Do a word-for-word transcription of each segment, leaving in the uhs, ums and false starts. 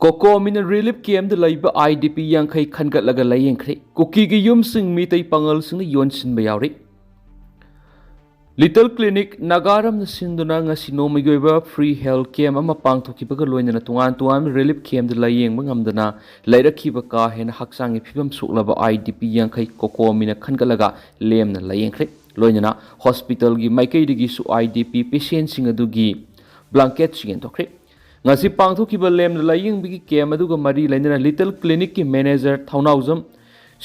ꯀꯣꯀꯣꯃꯤꯅ relief ꯀꯦꯝꯗ ꯂꯩꯕ I D ꯄꯤ ꯌꯥꯡꯈꯩ ꯈꯟꯒꯠꯂꯒ ꯂꯥꯌꯦꯡꯈ꯭ꯔꯦ꯫ ꯀꯨꯀꯤꯒꯤ ꯌꯨꯝꯁꯤꯡ ꯃꯤꯇꯩ ꯄꯥꯉꯜꯁꯤꯡꯅ ꯌꯣꯟꯁꯤꯟꯕ ꯌꯥꯎꯔꯤ꯫ ꯂꯤꯇꯜ ꯀ꯭ꯂꯤꯅꯤꯛ ꯅꯥꯒꯥꯔꯝꯅ ꯁꯤꯟꯗꯨꯅ ꯉꯁꯤ ꯅꯣꯡꯃꯒꯤ ꯑꯣꯏꯕ ꯐ꯭ꯔꯤ ꯍꯦꯜꯊ ꯀꯦꯝ ꯑꯃ ꯄꯥꯡꯊꯣꯛꯈꯤꯕꯒ ꯂꯣꯏꯅꯅ ꯇꯣꯉꯥꯟ ꯇꯣꯉꯥꯟꯕ ꯔꯤꯂꯤꯐ ꯀꯦꯝꯗ ꯂꯥꯌꯦꯡꯕ ꯉꯝꯗꯅ ꯂꯩꯔꯛꯈꯤꯕ ꯀꯥ ꯍꯦꯟꯅ ꯍꯛꯆꯥꯡꯒꯤ ꯐꯤꯕꯝ ꯁꯣꯛꯂꯕ ꯑꯥꯏ ꯗꯤ ꯄꯤ ꯌꯥꯡꯈꯩ ꯀꯣꯀꯣꯃꯤꯅ ꯈꯟꯒꯠꯂꯒ ꯂꯦꯝꯅ ꯂꯥꯌꯦꯡꯈ꯭ꯔꯦ꯫ ꯂꯣꯏꯅꯅ ꯍꯣꯁꯄꯤꯇꯥꯜꯒꯤ ꯃꯥꯏꯀꯩꯗꯒꯤꯁꯨ ꯑꯥꯏ ꯗꯤ ꯄꯤ ꯄꯦꯁꯦꯟꯁꯤꯡ ꯑꯗꯨꯒꯤ ꯕ꯭ꯂꯥꯡꯀꯦꯠꯁꯨ ꯌꯦꯟꯊꯣꯛꯈ꯭ꯔꯦ꯫ ꯉꯁꯤ ꯄꯥꯡꯊꯣꯛꯈꯤꯕ ꯂꯦꯝꯅ ꯂꯥꯌꯦꯡꯕꯒꯤ ꯀꯦꯝ ꯑꯗꯨꯒ ꯃꯔꯤ ꯂꯩꯅꯅ ꯂꯤꯇꯜ ꯀ꯭ꯂꯤꯅꯤꯛꯀꯤ ꯃꯦꯅꯦꯖꯔ ꯊꯧꯅꯥꯎꯖꯝ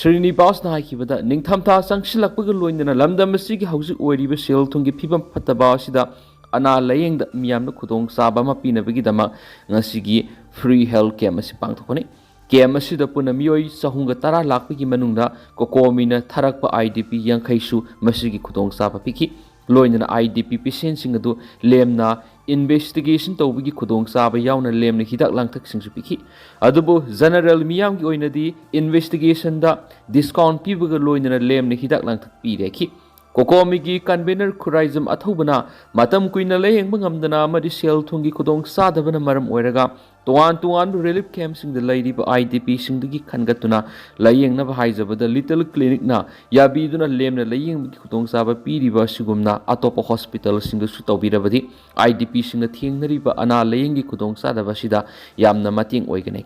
ꯁ꯭ꯔꯤꯅꯤꯕꯥꯁꯅ ꯍꯥꯏꯈꯤꯕꯗ, ꯅꯤꯡꯊꯝꯊꯥ ꯆꯪꯁꯤꯜꯂꯛꯄꯒ ꯂꯣꯏꯅꯅ ꯂꯝꯗꯝ ꯑꯁꯤꯒꯤ ꯍꯧꯖꯤꯛ ꯑꯣꯏꯔꯤꯕ ꯁꯦꯜ ꯊꯨꯝꯒꯤ ꯐꯤꯕꯝ ꯐꯠꯇꯕ ꯑꯁꯤꯗ ꯑꯅꯥ ꯂꯥꯌꯦꯡꯗ ꯃꯤꯌꯥꯝꯅ ꯈꯨꯗꯣꯡꯆꯥꯕ ꯑꯃ ꯄꯤꯅꯕꯒꯤꯗꯃꯛ ꯉꯁꯤꯒꯤ ꯐ꯭ꯔꯤ ꯍꯦꯜꯊ ꯀꯦꯝ ꯑꯁꯤ ꯄꯥꯡꯊꯣꯛꯄꯅꯤ꯫ ꯀꯦꯝ ꯑꯁꯤꯗ ꯄꯨꯟꯅ ꯃꯤꯑꯣꯏ ꯆꯍꯨꯝꯒ ꯇꯔꯥ ꯂꯥꯛꯄꯒꯤ ꯃꯅꯨꯡꯗ ꯀꯣꯀꯣꯃꯤꯅ ꯊꯥꯔꯛꯄ ꯑꯥꯏ ꯗꯤ ꯄꯤ ꯌꯥꯡꯈꯩꯁꯨ ꯃꯁꯤꯒꯤ ꯈꯨꯗꯣꯡꯆꯥꯕ ꯄꯤꯈꯤ꯫ ꯂꯣꯏꯅꯅ ꯑꯥꯏ ꯗꯤ ꯄꯤ ꯄꯦꯁꯦꯟꯁꯤꯡ ꯑꯗꯨ ꯂꯦꯝꯅ ꯏꯟꯚꯦꯁꯇꯤꯒꯦꯁꯟ ꯇꯧꯕꯒꯤ ꯈꯨꯗꯣꯡꯆꯥꯕ ꯌꯥꯎꯅ ꯂꯦꯝꯅ ꯍꯤꯗꯥꯛ ꯂꯥꯡꯊꯛꯁꯤꯡꯁꯨ ꯄꯤꯈꯤ꯫ ꯑꯗꯨꯕꯨ ꯖꯦꯅꯔꯦꯜ ꯃꯤꯌꯥꯝꯒꯤ ꯑꯣꯏꯅꯗꯤ ꯏꯟꯚꯦꯁꯇꯤꯒꯦꯁꯟꯗ ꯗꯤꯁꯀꯥꯎꯟ ꯄꯤꯕꯒ ꯂꯣꯏꯅꯅ ꯂꯦꯝꯅ ꯍꯤꯗꯥꯛ ꯂꯥꯡꯊꯛ ꯄꯤꯔꯦꯈꯤ꯫ ꯀꯣꯀꯣꯃꯤꯒꯤ ꯀꯟꯚꯦꯅꯔ ꯈꯨꯔꯥꯏꯖꯝ ꯑꯊꯧꯕꯅ ꯃꯇꯝ ꯀꯨꯏꯅ ꯂꯥꯌꯦꯡꯕ ꯉꯝꯗꯅ ꯑꯃꯗꯤ ꯁꯦꯜ ꯊꯨꯝꯒꯤ ꯈꯨꯗꯣꯡꯆꯥꯗꯕꯅ ꯃꯔꯝ ꯑꯣꯏꯔꯒ ꯇꯣꯉꯥꯟ ꯇꯣꯉꯥꯟꯕ ꯔꯤꯂꯤꯐ ꯀꯦꯝꯁꯤꯡꯗ ꯂꯩꯔꯤꯕ ꯑꯥꯏ ꯗꯤ ꯄꯤꯁꯤꯡꯗꯒꯤ ꯈꯟꯒꯠꯇꯨꯅ ꯂꯥꯌꯦꯡꯅꯕ ꯍꯥꯏꯖꯕꯗ, ꯂꯤꯇꯜ ꯀ꯭ꯂꯤꯅꯤꯛꯅ ꯌꯥꯕꯤꯗꯨꯅ ꯂꯦꯝꯅ ꯂꯥꯌꯦꯡꯕꯒꯤ ꯈꯨꯗꯣꯡꯆꯥꯕ ꯄꯤꯔꯤꯕ ꯑꯁꯤꯒꯨꯝꯅ ꯑꯇꯣꯞꯄ ꯍꯣꯁꯄꯤꯇꯥꯜꯁꯤꯡꯗꯁꯨ ꯇꯧꯕꯤꯔꯕꯗꯤ ꯑꯥꯏ ꯗꯤ ꯄꯤꯁꯤꯡꯅ ꯊꯦꯡꯅꯔꯤꯕ ꯑꯅꯥ ꯂꯥꯌꯦꯡꯒꯤ ꯈꯨꯗꯣꯡꯆꯥꯗꯕ ꯑꯁꯤꯗ ꯌꯥꯝꯅ ꯃꯇꯦꯡ ꯑꯣꯏꯒꯅꯤ꯫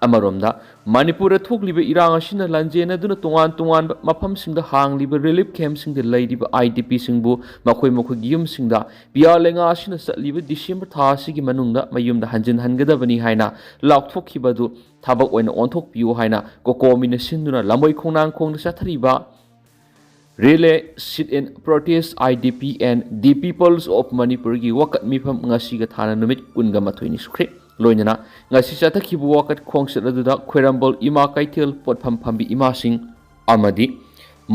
ꯑꯃꯔꯣꯝꯗ, ꯃꯅꯤꯄꯨꯔꯗ ꯊꯣꯛꯂꯤꯕ ꯏꯔꯥꯡ ꯑꯁꯤꯅ ꯂꯥꯟꯖꯦꯟꯅꯗꯨꯅ ꯇꯣꯉꯥꯟ ꯇꯣꯉꯥꯟꯕ ꯃꯐꯝꯁꯤꯡꯗ ꯍꯥꯡꯂꯤꯕ ꯔꯤꯂꯤꯐ ꯀꯦꯝꯁꯤꯡꯗ ꯂꯩꯔꯤꯕ ꯑꯥꯏ ꯗꯤ ꯄꯤꯁꯤꯡꯕꯨ ꯃꯈꯣꯏ ꯃꯈꯣꯏꯒꯤ ꯌꯨꯝꯁꯤꯡꯗ ꯄꯤꯌꯥ ꯂꯩꯉꯥꯛ ꯑꯁꯤꯅ ꯆꯠꯂꯤꯕ ꯗꯤꯁꯦꯝꯕꯔ ꯊꯥ ꯑꯁꯤꯒꯤ ꯃꯅꯨꯡꯗ ꯃꯌꯨꯝꯗ ꯍꯟꯖꯤꯟꯍꯟꯒꯗꯕꯅꯤ ꯍꯥꯏꯅ ꯂꯥꯎꯊꯣꯛꯈꯤꯕ ꯑꯗꯨ ꯊꯕꯛ ꯑꯣꯏꯅ ꯑꯣꯟꯊꯣꯛꯄꯤꯌꯨ ꯍꯥꯏꯅ ꯀꯣꯀꯣꯃꯤꯅ ꯁꯤꯟꯗꯨꯅ ꯂꯝꯕꯣꯏ ꯈꯣꯡꯅꯥꯡꯈꯣꯡꯗ ꯆꯠꯊꯔꯤꯕ Relay Sit-in Protest, I D P and the Peoples of Manipur ꯒꯤ ꯋꯥꯀꯠ ꯃꯤꯐꯝ ꯉꯁꯤꯒ ꯊꯥꯅ ꯅꯨꯃꯤꯠ ꯀꯨꯟꯒ ꯃꯥꯊꯣꯏꯅꯤ ꯁꯨꯈ꯭ꯔꯦ꯫ ꯂꯣꯏꯅꯅ ꯉꯁꯤ ꯆꯠꯊꯈꯤꯕ ꯋꯥꯀꯠ ꯈꯣꯡꯆꯠ ꯑꯗꯨꯗ ꯈ꯭ꯋꯥꯏꯔꯝꯕꯜ ꯏꯃꯥ ꯀꯩꯊꯦꯜ, ꯄꯣꯠꯐꯝ ꯐꯝꯕꯤ ꯏꯃꯥꯁꯤꯡ ꯑꯃꯗꯤ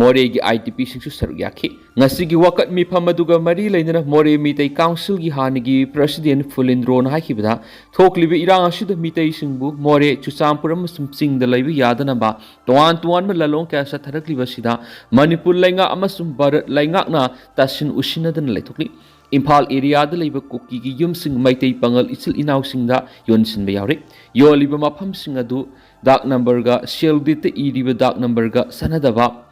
ꯃꯣꯔꯦꯒꯤ ꯑꯥꯏ ꯗꯤ ꯄꯤꯁꯤꯡꯁꯨ ꯁꯔꯨꯛ ꯌꯥꯈꯤ꯫ ꯉꯁꯤꯒꯤ ꯋꯥꯀꯠ ꯃꯤꯐꯝ ꯑꯗꯨꯒ ꯃꯔꯤ ꯂꯩꯅꯅ ꯃꯣꯔꯦ ꯃꯤꯇꯩ ꯀꯥꯎꯟꯁꯤꯜꯒꯤ ꯍꯥꯟꯅꯒꯤ ꯄ꯭ꯔꯁꯤꯗꯦꯟ ꯐꯨꯂꯤꯟꯗ꯭ꯔꯣꯅ ꯍꯥꯏꯈꯤꯕꯗ, ꯊꯣꯛꯂꯤꯕ ꯏꯔꯥꯡ ꯑꯁꯤꯗ ꯃꯤꯇꯩꯁꯤꯡꯕꯨ ꯃꯣꯔꯦ, ꯆꯨꯔꯆꯥꯟꯄꯨꯔ ꯑꯃꯁꯨꯡ ꯆꯤꯡꯗ ꯂꯩꯕ ꯌꯥꯗꯅꯕ ꯇꯣꯉꯥꯟ ꯇꯣꯉꯥꯟꯕ ꯂꯥꯂꯣꯡ ꯀꯌꯥ ꯆꯠꯊꯔꯛꯂꯤꯕ ꯑꯁꯤꯗ ꯃꯅꯤꯄꯨꯔ ꯂꯩꯉꯥꯛ ꯑꯃꯁꯨꯡ ꯚꯥꯔꯠ ꯂꯩꯉꯥꯛꯅ ꯇꯥꯁꯤꯟ ꯎꯁꯤꯟꯅꯗꯅ ꯂꯩꯊꯣꯛꯂꯤ꯫ ꯏꯝꯐꯥꯜ ꯑꯦꯔꯤꯌꯥꯗ ꯂꯩꯕ ꯀꯨꯀꯤꯒꯤ ꯌꯨꯝꯁꯤꯡ ꯃꯩꯇꯩ ꯄꯥꯉꯜ ꯏꯆꯤꯜ ꯏꯅꯥꯎꯁꯤꯡꯗ ꯌꯣꯟꯁꯤꯟꯕ ꯌꯥꯎꯔꯤ꯫ ꯌꯣꯜꯂꯤꯕ ꯃꯐꯝꯁꯤꯡ ꯑꯗꯨ ꯗꯥꯛ ꯅꯝꯕꯔꯒ ꯁꯤꯜ ꯗꯤꯠꯇ ꯏꯔꯤꯕ ꯗꯥꯛ ꯅꯝꯕꯔꯒ ꯆꯥꯟꯅꯗꯕ,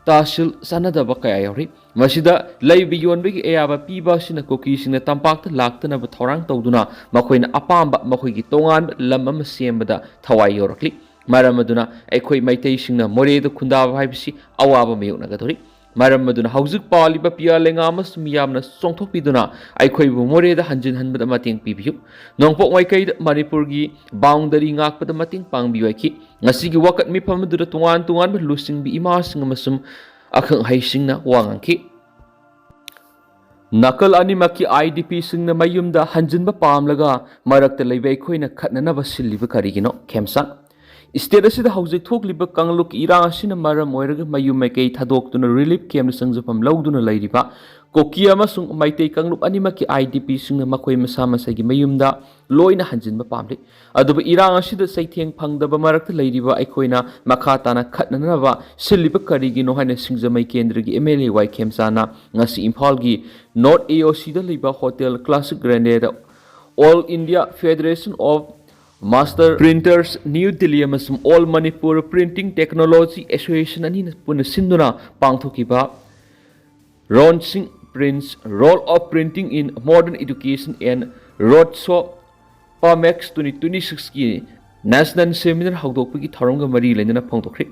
ꯇꯥꯁꯤꯜ ꯆꯥꯟꯅꯗꯕ ꯀꯌꯥ ꯌꯥꯎꯔꯤ꯫ ꯃꯁꯤꯗ ꯂꯩꯕ ꯌꯣꯟꯕꯒꯤ ꯑꯌꯥꯕ ꯄꯤꯕ ꯑꯁꯤꯅ ꯀꯨꯀꯤꯁꯤꯡꯅ ꯇꯝꯄꯥꯛꯇ ꯂꯥꯛꯇꯅꯕ ꯊꯧꯔꯥꯡ ꯇꯧꯗꯨꯅ ꯃꯈꯣꯏꯅ ꯑꯄꯥꯝꯕ ꯃꯈꯣꯏꯒꯤ ꯇꯣꯉꯥꯟꯕ ꯂꯝ ꯑꯃ ꯁꯦꯝꯕꯗ ꯊꯋꯥꯏ ꯌꯥꯎꯔꯛꯂꯤ꯫ ꯃꯔꯝ ꯑꯗꯨꯅ ꯑꯩꯈꯣꯏ ꯃꯩꯇꯩꯁꯤꯡꯅ ꯃꯣꯔꯦꯗ ꯈꯨꯟꯗꯥꯕ ꯍꯥꯏꯕꯁꯤ ꯑꯋꯥꯕ ꯃꯥꯌꯣꯛꯅꯒꯗꯧꯔꯤ꯫ ꯃꯔꯝ ꯑꯗꯨꯅ ꯍꯧꯖꯤꯛ ꯄꯥꯜꯂꯤꯕ ꯄꯤꯌꯥ ꯂꯩꯉꯥ ꯑꯃꯁꯨꯡ ꯃꯤꯌꯥꯝꯅ ꯆꯣꯡꯊꯣꯛꯄꯤꯗꯨꯅ ꯑꯩꯈꯣꯏꯕꯨ ꯃꯣꯔꯦꯗ ꯍꯟꯖꯤꯟꯍꯟꯕꯗ ꯃꯇꯦꯡ ꯄꯤꯕꯤꯌꯨ꯫ ꯅꯣꯡꯄꯣꯛ ꯃꯥꯏꯀꯩꯗ ꯃꯅꯤꯄꯨꯔꯒꯤ ꯕꯥꯎꯟꯗꯔꯤ ꯉꯥꯛꯄꯗ ꯃꯇꯦꯡ ꯄꯥꯡꯕꯤꯌꯨ ꯍꯥꯏꯈꯤ꯫ ꯉꯁꯤꯒꯤ ꯋꯥꯀꯠ ꯃꯤꯐꯝ ꯑꯗꯨꯗ ꯇꯣꯉꯥꯟ ꯇꯣꯉꯥꯟꯕ ꯂꯨꯆꯤꯡꯕꯤ ꯏꯃꯥꯁꯤꯡ ꯑꯃꯁꯨꯡ ꯑꯈꯪ ꯑꯍꯩꯁꯤꯡꯅ ꯋꯥ ꯉꯥꯡꯈꯤ꯫ ꯅꯥꯀꯜ ꯑꯅꯤꯃꯛꯀꯤ IDPꯁꯤꯡꯅ ꯃꯌꯨꯝꯗ ꯍꯟꯖꯤꯟꯕ ꯄꯥꯝꯂꯒ ꯃꯔꯛꯇ ꯂꯩꯕ ꯑꯩꯈꯣꯏꯅ ꯈꯠꯅꯅꯕ ꯁꯤꯜꯂꯤꯕ ꯀꯔꯤꯒꯤꯅꯣ? ꯈꯦꯝꯆꯥꯟ꯫ ꯁ꯭ꯇꯦꯠ ꯑꯁꯤꯗ ꯍꯧꯖꯤꯛ ꯊꯣꯛꯂꯤꯕ ꯀꯥꯡꯂꯨꯞꯀꯤ ꯏꯔꯥꯡ ꯑꯁꯤꯅ ꯃꯔꯝ ꯑꯣꯏꯔꯒ ꯃꯌꯨꯝ ꯃꯥꯏꯀꯩ ꯊꯥꯗꯣꯛꯇꯨꯅ ꯔꯤꯂꯤꯐ ꯀꯦꯝꯞꯇ ꯆꯪꯖꯐꯝ ꯂꯧꯗꯨꯅ ꯂꯩꯔꯤꯕ ꯀꯨꯀꯤ ꯑꯃꯁꯨꯡ ꯃꯩꯇꯩ ꯀꯥꯡꯂꯨꯞ ꯑꯅꯤꯃꯛꯀꯤ IDPꯁꯤꯡꯅ ꯃꯈꯣꯏ ꯃꯁꯥ ꯃꯁꯥꯒꯤ ꯃꯌꯨꯝꯗ ꯂꯣꯏꯅ ꯍꯟꯖꯤꯟꯕ ꯄꯥꯝꯂꯤ꯫ ꯑꯗꯨꯕꯨ ꯏꯔꯥꯡ ꯑꯁꯤꯗ ꯆꯩꯊꯦꯡ ꯐꯪꯗꯕ ꯃꯔꯛꯇ ꯂꯩꯔꯤꯕ ꯑꯩꯈꯣꯏꯅ ꯃꯈꯥ ꯇꯥꯅ ꯈꯠꯅꯅꯕ ꯁꯤꯜꯂꯤꯕ ꯀꯔꯤꯒꯤꯅꯣ ꯍꯥꯏꯅ ꯁꯤꯡꯖꯃꯩ ꯀꯦꯟꯗ꯭ꯔꯒꯤ MLA ꯋꯥꯏ ꯈꯦꯝꯆꯥꯟꯅ ꯉꯁꯤ ꯏꯝꯐꯥꯜꯒꯤ North AOCꯗ ꯂꯩꯕ ꯍꯣꯇꯦꯜ ꯀ꯭ꯂꯥꯁꯤꯛ ꯒ꯭ꯔꯦꯟꯗꯦꯗ All India Federation of Master Printers, New Delhi ꯑꯃꯁꯨꯡ All Manipur Printing Technology Association ꯑꯅꯤꯅ ꯄꯨꯟꯅ ꯁꯤꯟꯗꯨꯅ ꯄꯥꯡꯊꯣꯛꯈꯤꯕ Ronsing Prints, Role of Printing in Modern Education and Road Show, PAMEX twenty twenty-sixꯀꯤ National Seminar ꯍꯧꯗꯣꯛꯄꯒꯤ ꯊꯧꯔꯝꯒ ꯃꯔꯤ ꯂꯩꯅꯅ ꯐꯣꯡꯗꯣꯛꯈ꯭ꯔꯤ꯫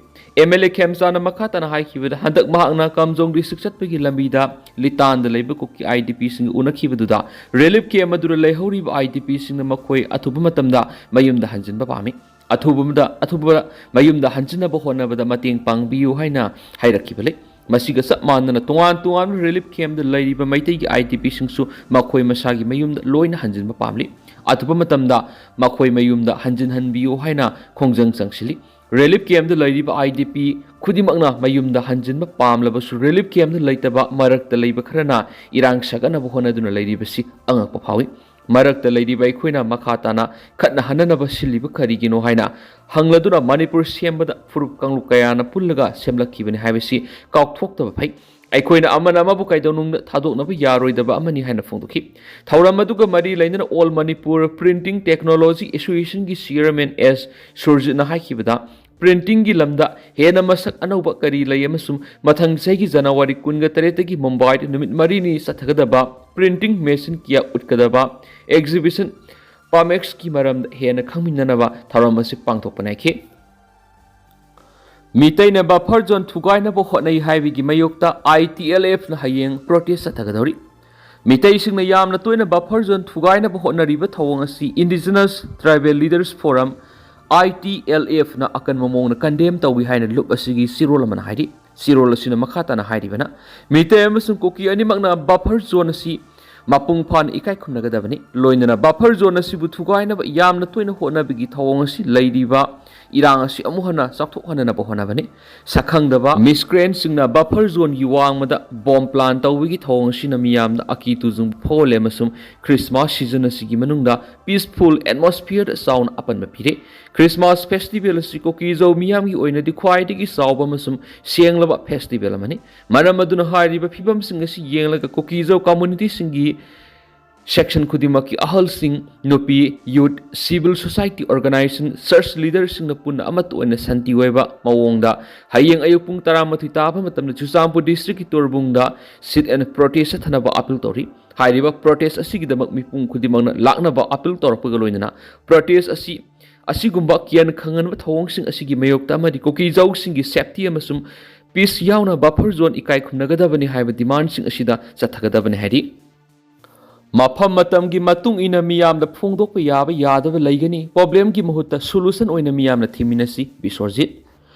MLA ꯈꯦꯝꯆꯥꯟꯅ ꯃꯈꯥ ꯇꯥꯅ ꯍꯥꯏꯈꯤꯕꯗ, ꯍꯟꯗꯛ ꯃꯍꯥꯛꯅ ꯀꯥꯝꯖꯣꯡ ꯗꯤꯁꯇ꯭ꯔꯤꯛ ꯆꯠꯄꯒꯤ ꯂꯝꯕꯤꯗ ꯂꯤꯇꯥꯟꯗ ꯂꯩꯕ ꯀꯨꯀꯤ IDPꯁꯤꯡꯒ ꯎꯅꯈꯤꯕꯗꯨꯗ ꯔꯤꯂꯤꯐ ꯀꯦꯝꯞ ꯑꯗꯨꯗ ꯂꯩꯍꯧꯔꯤꯕ IDPꯁꯤꯡꯅ ꯃꯈꯣꯏ ꯑꯊꯨꯕ ꯃꯇꯝꯗ ꯃꯌꯨꯝꯗ ꯍꯟꯖꯤꯟꯕ ꯄꯥꯝꯃꯤ꯫ ꯑꯊꯨꯕꯗ, ꯑꯊꯨꯕ ꯃꯌꯨꯝꯗ ꯍꯟꯖꯤꯟꯅꯕ ꯍꯣꯠꯅꯕꯗ ꯃꯇꯦꯡ ꯄꯥꯡꯕꯤꯌꯨ ꯍꯥꯏꯅ ꯍꯥꯏꯔꯛꯈꯤꯕ ꯂꯩ꯫ ꯃꯁꯤꯒ ꯆꯞ ꯃꯥꯟꯅꯅ ꯇꯣꯉꯥꯟ ꯇꯣꯉꯥꯟꯕ ꯔꯤꯂꯤꯐ ꯀꯦꯝꯞꯇ ꯂꯩꯔꯤꯕ ꯃꯩꯇꯩꯒꯤ IDPꯁꯤꯡꯁꯨ ꯃꯈꯣꯏ ꯃꯁꯥꯒꯤ ꯃꯌꯨꯝꯗ ꯂꯣꯏꯅ ꯍꯟꯖꯤꯟꯕ ꯄꯥꯝꯂꯤ꯫ ꯑꯊꯨꯕ ꯃꯇꯝꯗ ꯃꯈꯣꯏ ꯃꯌꯨꯝꯗ ꯍꯟꯖꯤꯟꯍꯟꯕꯤꯌꯨ ꯍꯥꯏꯅ ꯈꯣꯡꯖꯪ ꯆꯪꯁꯤꯜꯂꯤ꯫ ꯔꯤꯂꯤꯐ ꯀꯦꯝꯞꯇ ꯂꯩꯔꯤꯕ IDP ꯈꯨꯗꯤꯡꯃꯛꯅ ꯃꯌꯨꯝꯗ ꯍꯟꯖꯤꯟꯕ ꯄꯥꯝꯂꯕꯁꯨ ꯔꯤꯂꯤꯐ ꯀꯦꯝꯞꯇ ꯂꯩꯇꯕ ꯃꯔꯛꯇ ꯂꯩꯕ ꯈꯔꯅ ꯏꯔꯥꯡ ꯁꯥꯒꯠꯅꯕ ꯍꯣꯠꯅꯗꯨꯅ ꯂꯩꯔꯤꯕꯁꯤ ꯑꯉꯛꯄ ꯐꯥꯎꯏ꯫ ꯃꯔꯛꯇ ꯂꯩꯔꯤꯕ ꯑꯩꯈꯣꯏꯅ ꯃꯈꯥ ꯇꯥꯅ ꯈꯠꯅꯍꯟꯅꯅꯕ ꯁꯤꯜꯂꯤꯕ ꯀꯔꯤꯒꯤꯅꯣ ꯍꯥꯏꯅ ꯍꯪꯂꯗꯨꯅ ꯃꯅꯤꯄꯨꯔ ꯁꯦꯝꯕꯗ ꯐꯨꯔꯨꯞ ꯀꯥꯡꯂꯨꯞ ꯀꯌꯥꯅ ꯄꯨꯜꯂꯒ ꯁꯦꯝꯂꯛꯈꯤꯕꯅꯤ ꯍꯥꯏꯕꯁꯤ ꯀꯥꯎꯊꯣꯛꯇꯕ ꯐꯩ꯫ ꯑꯩꯈꯣꯏꯅ ꯑꯃꯅ ꯑꯃꯕꯨ ꯀꯩꯗꯧꯅꯨꯡꯗ ꯊꯥꯗꯣꯛꯅꯕ ꯌꯥꯔꯣꯏꯗꯕ ꯑꯃꯅꯤ ꯍꯥꯏꯅ ꯐꯣꯡꯗꯣꯛꯈꯤ꯫ ꯊꯧꯔꯝ ꯑꯗꯨꯒ ꯃꯔꯤ ꯂꯩꯅꯅ All Manipur Printing Technology Association ꯒꯤ Chairman S ꯁꯨꯔꯖꯤꯠꯅ ꯍꯥꯏꯈꯤꯕꯗ, printing ꯒꯤ ꯂꯝꯗ ꯍꯦꯟꯅ ꯃꯁꯛ ꯑꯅꯧꯕ ꯀꯔꯤ ꯂꯩ ꯑꯃꯁꯨꯡ ꯃꯊꯪ ꯆꯍꯤꯒꯤ ꯖꯅꯋꯥꯔꯤ ꯀꯨꯟꯒ ꯇꯔꯦꯠꯇꯒꯤ ꯃꯨꯝꯕꯥꯏꯗ ꯅꯨꯃꯤꯠ ꯃꯔꯤꯅꯤ ꯆꯠꯊꯒꯗꯕ printing machine ꯀꯌꯥ ꯎꯠꯀꯗꯕ exhibition PAMEX ꯀꯤ ꯃꯔꯝꯗ ꯍꯦꯟꯅ ꯈꯪꯃꯤꯟꯅꯅꯕ ꯊꯧꯔꯝ ꯑꯁꯤ ꯄꯥꯡꯊꯣꯛꯄ ꯅꯥꯏꯈꯤ꯫ ꯃꯤꯇꯩꯅ buffer zone ꯊꯨꯒꯥꯏꯅꯕ ꯍꯣꯠꯅꯩ ꯍꯥꯏꯕꯒꯤ ꯃꯥꯌꯣꯛꯇ I T L F ꯅ ꯍꯌꯦꯡ protest ꯆꯠꯊꯒꯗꯧꯔꯤ꯫ ꯃꯤꯇꯩꯁꯤꯡꯅ ꯌꯥꯝꯅ ꯇꯣꯏꯅ buffer zone ꯊꯨꯒꯥꯏꯅꯕ ꯍꯣꯠꯅꯔꯤꯕ ꯊꯧꯑꯣꯡ ꯑꯁꯤ Indigenous Tribal Leaders Forum, I T L F ꯅ ꯑꯀꯟꯕ ꯃꯑꯣꯡꯗ condemn ꯇꯧꯏ ꯍꯥꯏꯅ ꯂꯨꯞ ꯑꯁꯤꯒꯤ ꯆꯦꯔꯣꯜ ꯑꯃꯅ ꯍꯥꯏꯔꯤ꯫ ꯆꯦꯔꯣꯜ ꯑꯁꯤꯅ ꯃꯈꯥ ꯇꯥꯅ ꯍꯥꯏꯔꯤꯕꯅ, ꯃꯤꯇꯩ ꯑꯃꯁꯨꯡ ꯀꯨꯀꯤ ꯑꯅꯤꯃꯛꯅ buffer zone ꯑꯁꯤ ꯃꯄꯨꯡ ꯐꯥꯅ ꯏꯀꯥꯏ ꯈꯨꯝꯅꯒꯗꯕꯅꯤ꯫ ꯂꯣꯏꯅꯅ buffer zone ꯑꯁꯤꯕꯨ ꯊꯨꯒꯥꯏꯅꯕ ꯌꯥꯝꯅ ꯇꯣꯏꯅ ꯍꯣꯠꯅꯕꯒꯤ ꯊꯧꯑꯣꯡ ꯑꯁꯤ ꯂꯩꯔꯤꯕ ꯏꯔꯥꯡ ꯑꯁꯤ ꯑꯃꯨꯛ ꯍꯟꯅ ꯆꯥꯎꯊꯣꯛꯍꯟꯅꯅꯕ ꯍꯣꯠꯅꯕꯅꯤ꯫ ꯁꯛꯈꯪꯗꯕ miscreant ꯁꯤꯡꯅ buffer zone ꯒꯤ ꯋꯥꯡꯃꯗ bomb plant ꯇꯧꯕꯒꯤ ꯊꯧꯑꯣꯡ ꯑꯁꯤꯅ ꯃꯤꯌꯥꯝꯗ ꯑꯀꯤ ꯇꯨꯖꯨꯡꯕ ꯐꯥꯎꯍꯜꯂꯦ ꯑꯃꯁꯨꯡ Christmas season ꯑꯁꯤꯒꯤ ꯃꯅꯨꯡꯗ peaceful atmosphere ꯗ ꯆꯥꯎꯅ ꯑꯄꯟꯕ ꯄꯤꯔꯦ꯫ Christmas festival ꯑꯁꯤ ꯀꯨꯀꯤꯖꯧ ꯃꯤꯌꯥꯝꯒꯤ ꯑꯣꯏꯅꯗꯤ ꯈ꯭ꯋꯥꯏꯗꯒꯤ ꯆꯥꯎꯕ ꯑꯃꯁꯨꯡ ꯁꯦꯡꯂꯕ festival ꯑꯃꯅꯤ꯫ ꯃꯔꯝ ꯑꯗꯨꯅ ꯍꯥꯏꯔꯤꯕ ꯐꯤꯕꯝꯁꯤꯡ ꯑꯁꯤ ꯌꯦꯡꯂꯒ ꯀꯨꯀꯤꯖꯧ community ꯁꯤꯡꯒꯤ section ꯈꯨꯗꯤꯡꯃꯛꯀꯤ ꯑꯍꯜꯁꯤꯡ, ꯅꯨꯄꯤ, youth, civil society organization, church leader ꯁꯤꯡꯅ ꯄꯨꯟꯅ ꯑꯃꯠꯇ ꯑꯣꯏꯅ ꯁꯥꯟꯇꯤ ꯑꯣꯏꯕ ꯃꯑꯣꯡꯗ ꯍꯌꯦꯡ ꯑꯌꯨꯛ ꯄꯨꯡ ꯇꯔꯥꯃꯥꯊꯣꯏ ꯇꯥꯕ ꯃꯇꯝꯗ ꯆꯨꯔꯆꯥꯟꯄꯨꯔ district ꯀꯤ ꯇꯣꯔꯕꯨꯡꯗ sit and protest ꯆꯠꯊꯅꯕ appeal ꯇꯧꯔꯤ꯫ ꯍꯥꯏꯔꯤꯕ protest ꯑꯁꯤꯒꯤꯗꯃꯛ ꯃꯤꯄꯨꯝ ꯈꯨꯗꯤꯡꯃꯛꯅ ꯂꯥꯛꯅꯕ appeal ꯇꯧꯔꯛꯄꯒ ꯂꯣꯏꯅꯅ protest ꯑꯁꯤ ꯑꯁꯤꯒꯨꯝꯕ ꯀꯤꯍꯟ ꯈꯪꯍꯟꯕ ꯊꯧꯑꯣꯡꯁꯤꯡ ꯑꯁꯤꯒꯤ ꯃꯥꯌꯣꯛꯇ ꯑꯃꯗꯤ ꯀꯨꯀꯤꯖꯧꯁꯤꯡꯒꯤ safety ꯑꯃꯁꯨꯡ peace ꯌꯥꯎꯅ buffer zone ꯏꯀꯥꯏ ꯈꯨꯝꯅꯒꯗꯕꯅꯤ ꯍꯥꯏꯕ demand ꯁꯤꯡ ꯑꯁꯤꯗ ꯆꯠꯊꯒꯗꯕꯅꯤ ꯍꯥꯏꯔꯤ꯫ ꯃꯐꯝ ꯃꯇꯝꯒꯤ ꯃꯇꯨꯡ ꯏꯟꯅ ꯃꯤꯌꯥꯝꯗ ꯐꯣꯡꯗꯣꯛꯄ ꯌꯥꯕ ꯌꯥꯗꯕ ꯂꯩꯒꯅꯤ꯫ Problem ꯒꯤ ꯃꯍꯨꯠꯇ solution ꯑꯣꯏꯅ ꯃꯤꯌꯥꯝꯅ ꯊꯤꯃꯤꯟꯅꯁꯤ, ꯕꯤꯁ꯭ꯋꯖꯤꯠ꯫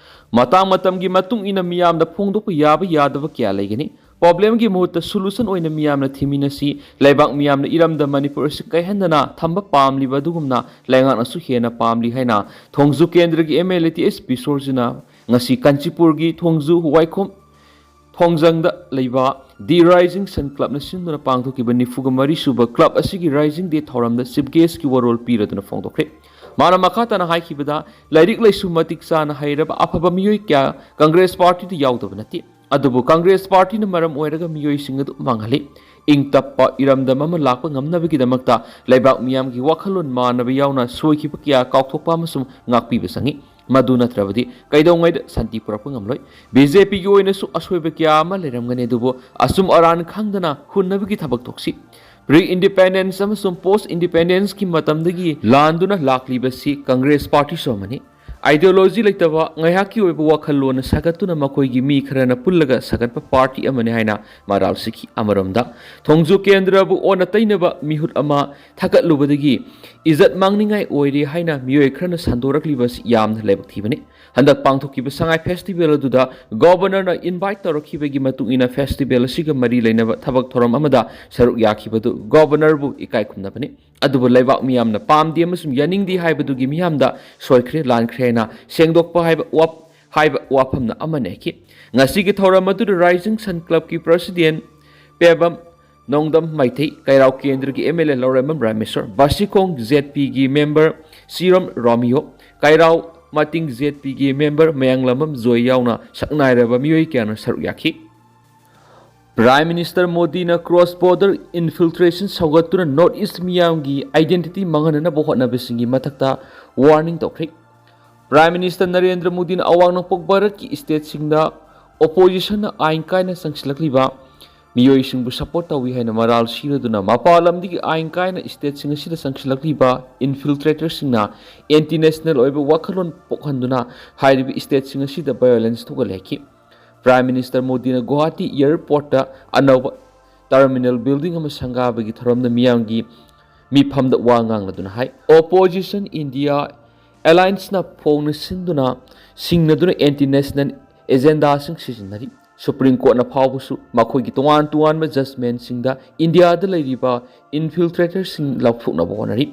ꯃꯇꯥꯡ ꯃꯇꯝꯒꯤ ꯃꯇꯨꯡ ꯏꯟꯅ ꯃꯤꯌꯥꯝꯗ ꯐꯣꯡꯗꯣꯛꯄ ꯌꯥꯕ ꯌꯥꯗꯕ ꯀꯌꯥ ꯂꯩꯒꯅꯤ꯫ Problem ꯒꯤ ꯃꯍꯨꯠꯇ solution ꯑꯣꯏꯅ ꯃꯤꯌꯥꯝꯅ ꯊꯤꯃꯤꯟꯅꯁꯤ꯫ ꯂꯩꯕꯥꯛ ꯃꯤꯌꯥꯝꯅ ꯏꯔꯝꯗꯝ ꯃꯅꯤꯄꯨꯔ ꯑꯁꯤ ꯀꯥꯏꯍꯟꯗꯅ ꯊꯝꯕ ꯄꯥꯝꯂꯤꯕ ꯑꯗꯨꯒꯨꯝꯅ ꯂꯩꯉꯥꯛꯅꯁꯨ ꯍꯦꯟꯅ ꯄꯥꯝꯂꯤ ꯍꯥꯏꯅ ꯊꯣꯡꯖꯨ ꯀꯦꯟꯗ꯭ꯔꯒꯤ M L A ꯇꯤ ꯑꯦꯁ ꯕꯤꯁ꯭ꯋꯖꯤꯠꯅ ꯉꯁꯤ ꯀꯥꯟꯆꯤꯄꯨꯔꯒꯤ ꯊꯣꯡꯖꯨ ꯋꯥꯏꯈꯣꯝ ꯊꯣꯡꯖꯪꯗ ꯂꯩꯕ The Rising Sun Club ꯅ ꯁꯤꯟꯗꯨꯅ ꯄꯥꯡꯊꯣꯛꯈꯤꯕ ꯅꯤꯐꯨꯒ ꯃꯔꯤ ꯁꯨꯕ club ꯑꯁꯤꯒꯤ Rising Day ꯊꯧꯔꯝꯗ chief guest ꯀꯤ ꯋꯥꯔꯣꯜ ꯄꯤꯔꯗꯨꯅ ꯐꯣꯡꯗꯣꯛꯈ꯭ꯔꯦ꯫ ꯃꯥꯅ ꯃꯈꯥ ꯇꯥꯅ ꯍꯥꯏꯈꯤꯕꯗ, ꯂꯥꯏꯔꯤꯛ ꯂꯥꯏꯁꯨ ꯃꯇꯤꯛ ꯆꯥꯅ ꯍꯩꯔꯕ ꯑꯐꯕ ꯃꯤꯑꯣꯏ ꯀꯌꯥ Congress Party ꯗ ꯌꯥꯎꯗꯕ ꯅꯠꯇꯦ꯫ ꯑꯗꯨꯕꯨ ꯀꯪꯒ꯭ꯔꯦꯁ ꯄꯥꯔꯇꯤꯅ ꯃꯔꯝ ꯑꯣꯏꯔꯒ ꯃꯤꯑꯣꯏꯁꯤꯡ ꯑꯗꯨ ꯃꯥꯡꯍꯜꯂꯤ꯫ ꯏꯪ ꯇꯞꯄ ꯏꯔꯝꯗꯝ ꯑꯃ ꯂꯥꯛꯄ ꯉꯝꯅꯕꯒꯤꯗꯃꯛꯇ ꯂꯩꯕꯥꯛ ꯃꯤꯌꯥꯝꯒꯤ ꯋꯥꯈꯜꯂꯣꯟ ꯃꯥꯟꯅꯕ ꯌꯥꯎꯅ ꯁꯣꯏꯈꯤꯕ ꯀꯌꯥ ꯀꯥꯎꯊꯣꯛꯄ ꯑꯃꯁꯨꯡ ꯉꯥꯛꯄꯤꯕ ꯆꯪꯏ꯫ ꯃꯗꯨ ꯅꯠꯇ꯭ꯔꯕꯗꯤ ꯀꯩꯗꯧꯉꯩꯗ ꯁꯥꯟꯇꯤ ꯄꯨꯔꯛꯄ ꯉꯝꯂꯣꯏ꯫ ꯕꯤ ꯖꯦ ꯄꯤꯒꯤ ꯑꯣꯏꯅꯁꯨ ꯑꯁꯣꯏꯕ ꯀꯌꯥ ꯑꯃ ꯂꯩꯔꯝꯒꯅꯤ, ꯑꯗꯨꯕꯨ ꯑꯆꯨꯝ ꯑꯔꯥꯟ ꯈꯪꯗꯅ ꯍꯨꯟꯅꯕꯒꯤ ꯊꯕꯛ ꯇꯣꯛꯁꯤ꯫ ꯄ꯭ꯔꯤ ꯏꯟꯗꯤꯄꯦꯟꯗꯦꯟꯁ ꯑꯃꯁꯨꯡ ꯄꯣꯁ ꯏꯟꯗꯤꯄꯦꯟꯗꯦꯟꯁꯀꯤ ꯃꯇꯝꯗꯒꯤ ꯂꯥꯟꯗꯨꯅ ꯂꯥꯛꯂꯤꯕꯁꯤ ꯀꯪꯒ꯭ꯔꯦꯁ ꯄꯥꯔꯇꯤꯁꯨ ꯑꯃꯅꯤ꯫ ꯑꯥꯏꯗꯤꯌꯣꯂꯣꯖꯤ ꯂꯩꯇꯕ, ꯉꯥꯏꯍꯥꯛꯀꯤ ꯑꯣꯏꯕ ꯋꯥꯈꯜꯂꯣꯟꯅ ꯁꯥꯒꯠꯇꯨꯅ ꯃꯈꯣꯏꯒꯤ ꯃꯤ ꯈꯔꯅ ꯄꯨꯜꯂꯒ ꯁꯥꯒꯠꯄ ꯄꯥꯔꯇꯤ ꯑꯃꯅꯤ ꯍꯥꯏꯅ ꯃꯔꯥꯜ ꯁꯤꯈꯤ꯫ ꯑꯃꯔꯣꯝꯗ, ꯊꯣꯡꯖꯨ ꯀꯦꯟꯗ꯭ꯔꯕꯨ ꯑꯣꯟꯅ ꯇꯩꯅꯕ ꯃꯤꯍꯨꯠ ꯑꯃ ꯊꯥꯒꯠꯂꯨꯕꯗꯒꯤ ꯏꯖꯠ ꯃꯥꯡꯅꯤꯡꯉꯥꯏ ꯑꯣꯏꯔꯦ ꯍꯥꯏꯅ ꯃꯤꯑꯣꯏ ꯈꯔꯅ ꯁꯟꯗꯣꯔꯛꯂꯤꯕ ꯑꯁꯤ ꯌꯥꯝꯅ ꯂꯥꯏꯕꯛ ꯊꯤꯕꯅꯤ꯫ ꯍꯟꯗꯛ ꯄꯥꯡꯊꯣꯛꯈꯤꯕ ꯁꯉꯥꯏ ꯐꯦꯁꯇꯤꯚꯦꯜ ꯑꯗꯨꯗ ꯒꯣꯚꯔꯅꯔꯅ ꯏꯟꯚꯥꯏꯠ ꯇꯧꯔꯛꯈꯤꯕꯒꯤ ꯃꯇꯨꯡ ꯏꯟꯅ ꯐꯦꯁꯇꯤꯚꯦꯜ ꯑꯁꯤꯒ ꯃꯔꯤ ꯂꯩꯅꯕ ꯊꯕꯛ ꯊꯧꯔꯝ ꯑꯃꯗ ꯁꯔꯨꯛ ꯌꯥꯈꯤꯕꯗꯨ ꯒꯣꯚꯔꯅꯔꯕꯨ ꯏꯀꯥꯏ ꯈꯨꯝꯅꯕꯅꯤ꯫ ꯑꯗꯨꯕꯨ ꯂꯩꯕꯥꯛ ꯃꯤꯌꯥꯝꯅ ꯄꯥꯝꯗꯦ ꯑꯃꯁꯨꯡ ꯌꯥꯅꯤꯡꯗꯦ ꯍꯥꯏꯕꯗꯨꯒꯤ ꯃꯤꯌꯥꯝꯗ ꯁꯣꯏꯈ꯭ꯔꯦ, ꯂꯥꯟꯈ꯭ꯔꯦ ꯍꯥꯏꯅ ꯁꯦꯡꯗꯣꯛꯄ ꯍꯥꯏꯕ ꯋꯥꯞ-, ꯍꯥꯏꯕ ꯋꯥꯐꯝꯅ ꯑꯃꯅꯤ ꯍꯥꯏꯈꯤ꯫ ꯉꯁꯤꯒꯤ ꯊꯧꯔꯝ ꯑꯗꯨꯗ ꯔꯥꯏꯖꯤꯡ ꯁꯟ ꯀ꯭ꯂꯕꯀꯤ ꯄ꯭ꯔꯁꯤꯗꯦꯟ ꯄꯦꯕꯝ ꯅꯣꯡꯗꯝ ꯃꯩꯇꯩ, ꯀꯩꯔꯥꯎ ꯀꯦꯟꯗ꯭ꯔꯒꯤ M L A Laurembam Rameshwor, ꯕꯥꯁꯤꯈꯣꯡ Z ꯄꯤꯒꯤ ꯃꯦꯝꯕꯔ ꯁꯤꯔꯣꯝ ꯔꯣꯃꯤꯌꯣ, ꯀꯩꯔꯥꯎ ꯃꯇꯤꯡ ꯖꯦꯠ ꯄꯤꯒꯤ ꯃꯦꯝꯕꯔ ꯃꯌꯥꯡꯂꯝꯕꯝ ꯖꯣꯏ ꯌꯥꯎꯅ ꯁꯛꯅꯥꯏꯔꯕ ꯃꯤꯑꯣꯏ ꯀꯌꯥꯅ ꯁꯔꯨꯛ ꯌꯥꯈꯤ꯫ ꯄ꯭ꯔꯥꯏꯝ ꯃꯤꯅꯤꯁꯇꯔ ꯃꯣꯗꯤꯅ ꯀ꯭ꯔꯣꯁ ꯕꯣꯔꯗꯔ ꯏꯟꯐꯤꯜꯇ꯭ꯔꯦꯁꯟ ꯁꯧꯒꯠꯇꯨꯅ ꯅꯣꯔꯠ ꯏꯁ ꯃꯤꯌꯥꯝꯒꯤ ꯑꯥꯏꯗꯦꯟꯇꯤꯇꯤ ꯃꯥꯡꯍꯟꯅꯅꯕ ꯍꯣꯠꯅꯕꯁꯤꯡꯒꯤ ꯃꯊꯛꯇ ꯋꯥꯔꯅꯤꯡ ꯇꯧꯈ꯭ꯔꯦ꯫ ꯄ꯭ꯔꯥꯏꯝ ꯃꯤꯅꯤꯁꯇꯔ ꯅꯔꯦꯟꯗ꯭ꯔ ꯃꯣꯗꯤꯅ ꯑꯋꯥꯡ ꯅꯣꯡꯄꯣꯛ ꯚꯥꯔꯠꯀꯤ ꯁ꯭ꯇꯦꯠꯁꯤꯡꯗ ꯑꯣꯄꯣꯖꯤꯁꯟꯅ ꯑꯥꯏꯟ ꯀꯥꯏꯅ ꯆꯪꯁꯤꯜꯂꯛꯂꯤꯕ ꯃꯤꯑꯣꯏꯁꯤꯡꯕꯨ ꯁꯄꯣꯔꯠ ꯇꯧꯏ ꯍꯥꯏꯅ ꯃꯔꯥꯜ ꯁꯤꯔꯗꯨꯅ ꯃꯄꯥꯟ ꯂꯝꯗꯒꯤ ꯑꯥꯏꯟ ꯀꯥꯏꯅ ꯁ꯭ꯇꯦꯠꯁꯤꯡ ꯑꯁꯤꯗ ꯆꯪꯁꯤꯜꯂꯛꯂꯤꯕ ꯏꯟꯐꯤꯜꯇ꯭ꯔꯦꯇꯔꯁꯤꯡꯅ ꯑꯦꯟꯇꯤ ꯅꯦꯁꯅꯦꯜ ꯑꯣꯏꯕ ꯋꯥꯈꯜꯂꯣꯟ ꯄꯣꯛꯍꯟꯗꯨꯅ ꯍꯥꯏꯔꯤꯕ ꯁ꯭ꯇꯦꯠꯁꯤꯡ ꯑꯁꯤꯗ ꯚꯥꯏꯑꯣꯂꯦꯟꯁ ꯊꯣꯛꯍꯜꯂꯦ ꯍꯥꯏꯈꯤ꯫ ꯄ꯭ꯔꯥꯏꯝ ꯃꯤꯅꯤꯁꯇꯔ ꯃꯣꯗꯤꯅ ꯒꯨꯋꯥꯍꯥꯇꯤ ꯑꯦꯌꯔꯄꯣꯔꯠꯇ ꯑꯅꯧꯕ ꯇꯔꯃꯤꯅꯦꯜ ꯕꯤꯜꯗꯤꯡ ꯑꯃ ꯁꯪꯒꯥꯕꯒꯤ ꯊꯧꯔꯝꯗ ꯃꯤꯌꯥꯝꯒꯤ ꯃꯤꯐꯝꯗ ꯋꯥ ꯉꯥꯡꯂꯗꯨꯅ ꯍꯥꯏ, ꯑꯣꯄꯣꯖꯤꯁꯟ ꯏꯟꯗꯤꯌꯥ ꯑꯦꯂꯥꯏꯟꯁꯅ ꯐꯣꯡꯅ ꯁꯤꯟꯗꯨꯅ ꯁꯤꯡꯅꯗꯨꯅ ꯑꯦꯟꯇꯤ ꯅꯦꯁꯅꯦꯜ ꯑꯦꯖꯦꯟꯗꯥꯁꯤꯡ ꯁꯤꯖꯤꯟꯅꯔꯤ꯫ ꯁꯨꯄ꯭ꯔꯤꯝ ꯀꯣꯔꯠꯅ ꯐꯥꯎꯕꯁꯨ ꯃꯈꯣꯏꯒꯤ ꯇꯣꯉꯥꯟ ꯇꯣꯉꯥꯟꯕ ꯖꯖꯃꯦꯟꯁꯤꯡꯗ ꯏꯟꯗꯤꯌꯥꯗ ꯂꯩꯔꯤꯕ ꯏꯟꯐꯤꯜꯇ꯭ꯔꯦꯇꯔꯁꯤꯡ ꯂꯧꯊꯣꯛꯅꯕ ꯍꯣꯠꯅꯔꯤ꯫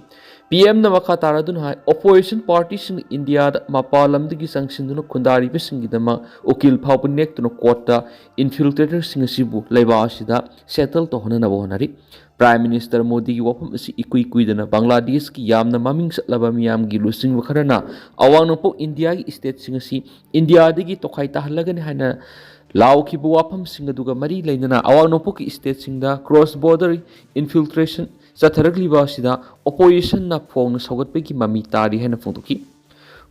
ꯄꯤ ꯑꯦꯝꯅ ꯃꯈꯥ ꯇꯥꯔꯗꯨꯅ ꯍꯥꯏ, ꯑꯣꯄꯣꯖꯤꯁꯟ ꯄꯥꯔꯇꯤꯁꯤꯡꯅ ꯏꯟꯗꯤꯌꯥꯗ ꯃꯄꯥꯟ ꯂꯝꯗꯒꯤ ꯆꯪꯁꯤꯟꯗꯨꯅ ꯈꯨꯟꯗꯥꯔꯤꯕꯁꯤꯡꯒꯤꯗꯃꯛ ꯎꯀꯤꯜ ꯐꯥꯎꯕ ꯅꯦꯛꯇꯨꯅ ꯀꯣꯔꯠꯇ ꯏꯟꯐꯤꯜꯇ꯭ꯔꯦꯇꯔꯁꯤꯡ ꯑꯁꯤꯕꯨ ꯂꯩꯕꯥꯛ ꯑꯁꯤꯗ ꯁꯦꯇꯜ ꯇꯧꯍꯟꯅꯅꯕ ꯍꯣꯠꯅꯔꯤ꯫ ꯄ꯭ꯔꯥꯏꯝ ꯃꯤꯅꯤꯁꯇꯔ ꯃꯣꯗꯤꯒꯤ ꯋꯥꯐꯝ ꯑꯁꯤ ꯏꯀꯨꯏ ꯀꯨꯏꯗꯅ ꯕꯪꯒ꯭ꯂꯥꯗꯦꯁꯀꯤ ꯌꯥꯝꯅ ꯃꯃꯤꯡ ꯆꯠꯂꯕ ꯃꯤꯌꯥꯝꯒꯤ ꯂꯨꯆꯤꯡꯕ ꯈꯔꯅ ꯑꯋꯥꯡ ꯅꯣꯡꯄꯣꯛ ꯏꯟꯗꯤꯌꯥꯒꯤ ꯁ꯭ꯇꯦꯠꯁꯤꯡ ꯑꯁꯤ ꯏꯟꯗꯤꯌꯥꯗꯒꯤ ꯇꯣꯈꯥꯏ ꯇꯥꯍꯜꯂꯒꯅꯤ ꯍꯥꯏꯅ ꯂꯥꯎꯈꯤꯕ ꯋꯥꯐꯝꯁꯤꯡ ꯑꯗꯨꯒ ꯃꯔꯤ ꯂꯩꯅꯅ ꯑꯋꯥꯡ ꯅꯣꯡꯄꯣꯛꯀꯤ ꯁ꯭ꯇꯦꯠꯁꯤꯡꯗ ꯀ꯭ꯔꯣꯁ ꯕꯣꯔꯗꯔ ꯏꯟꯐꯤꯜꯇ꯭ꯔꯦꯁꯟ ꯆꯠꯊꯔꯛꯂꯤꯕ ꯑꯁꯤꯗ ꯑꯣꯄꯣꯖꯤꯁꯟꯅ ꯐꯣꯡꯅ ꯁꯧꯒꯠꯄꯒꯤ ꯃꯃꯤ ꯇꯥꯔꯤ ꯍꯥꯏꯅ ꯐꯣꯡꯗꯣꯛꯈꯤ꯫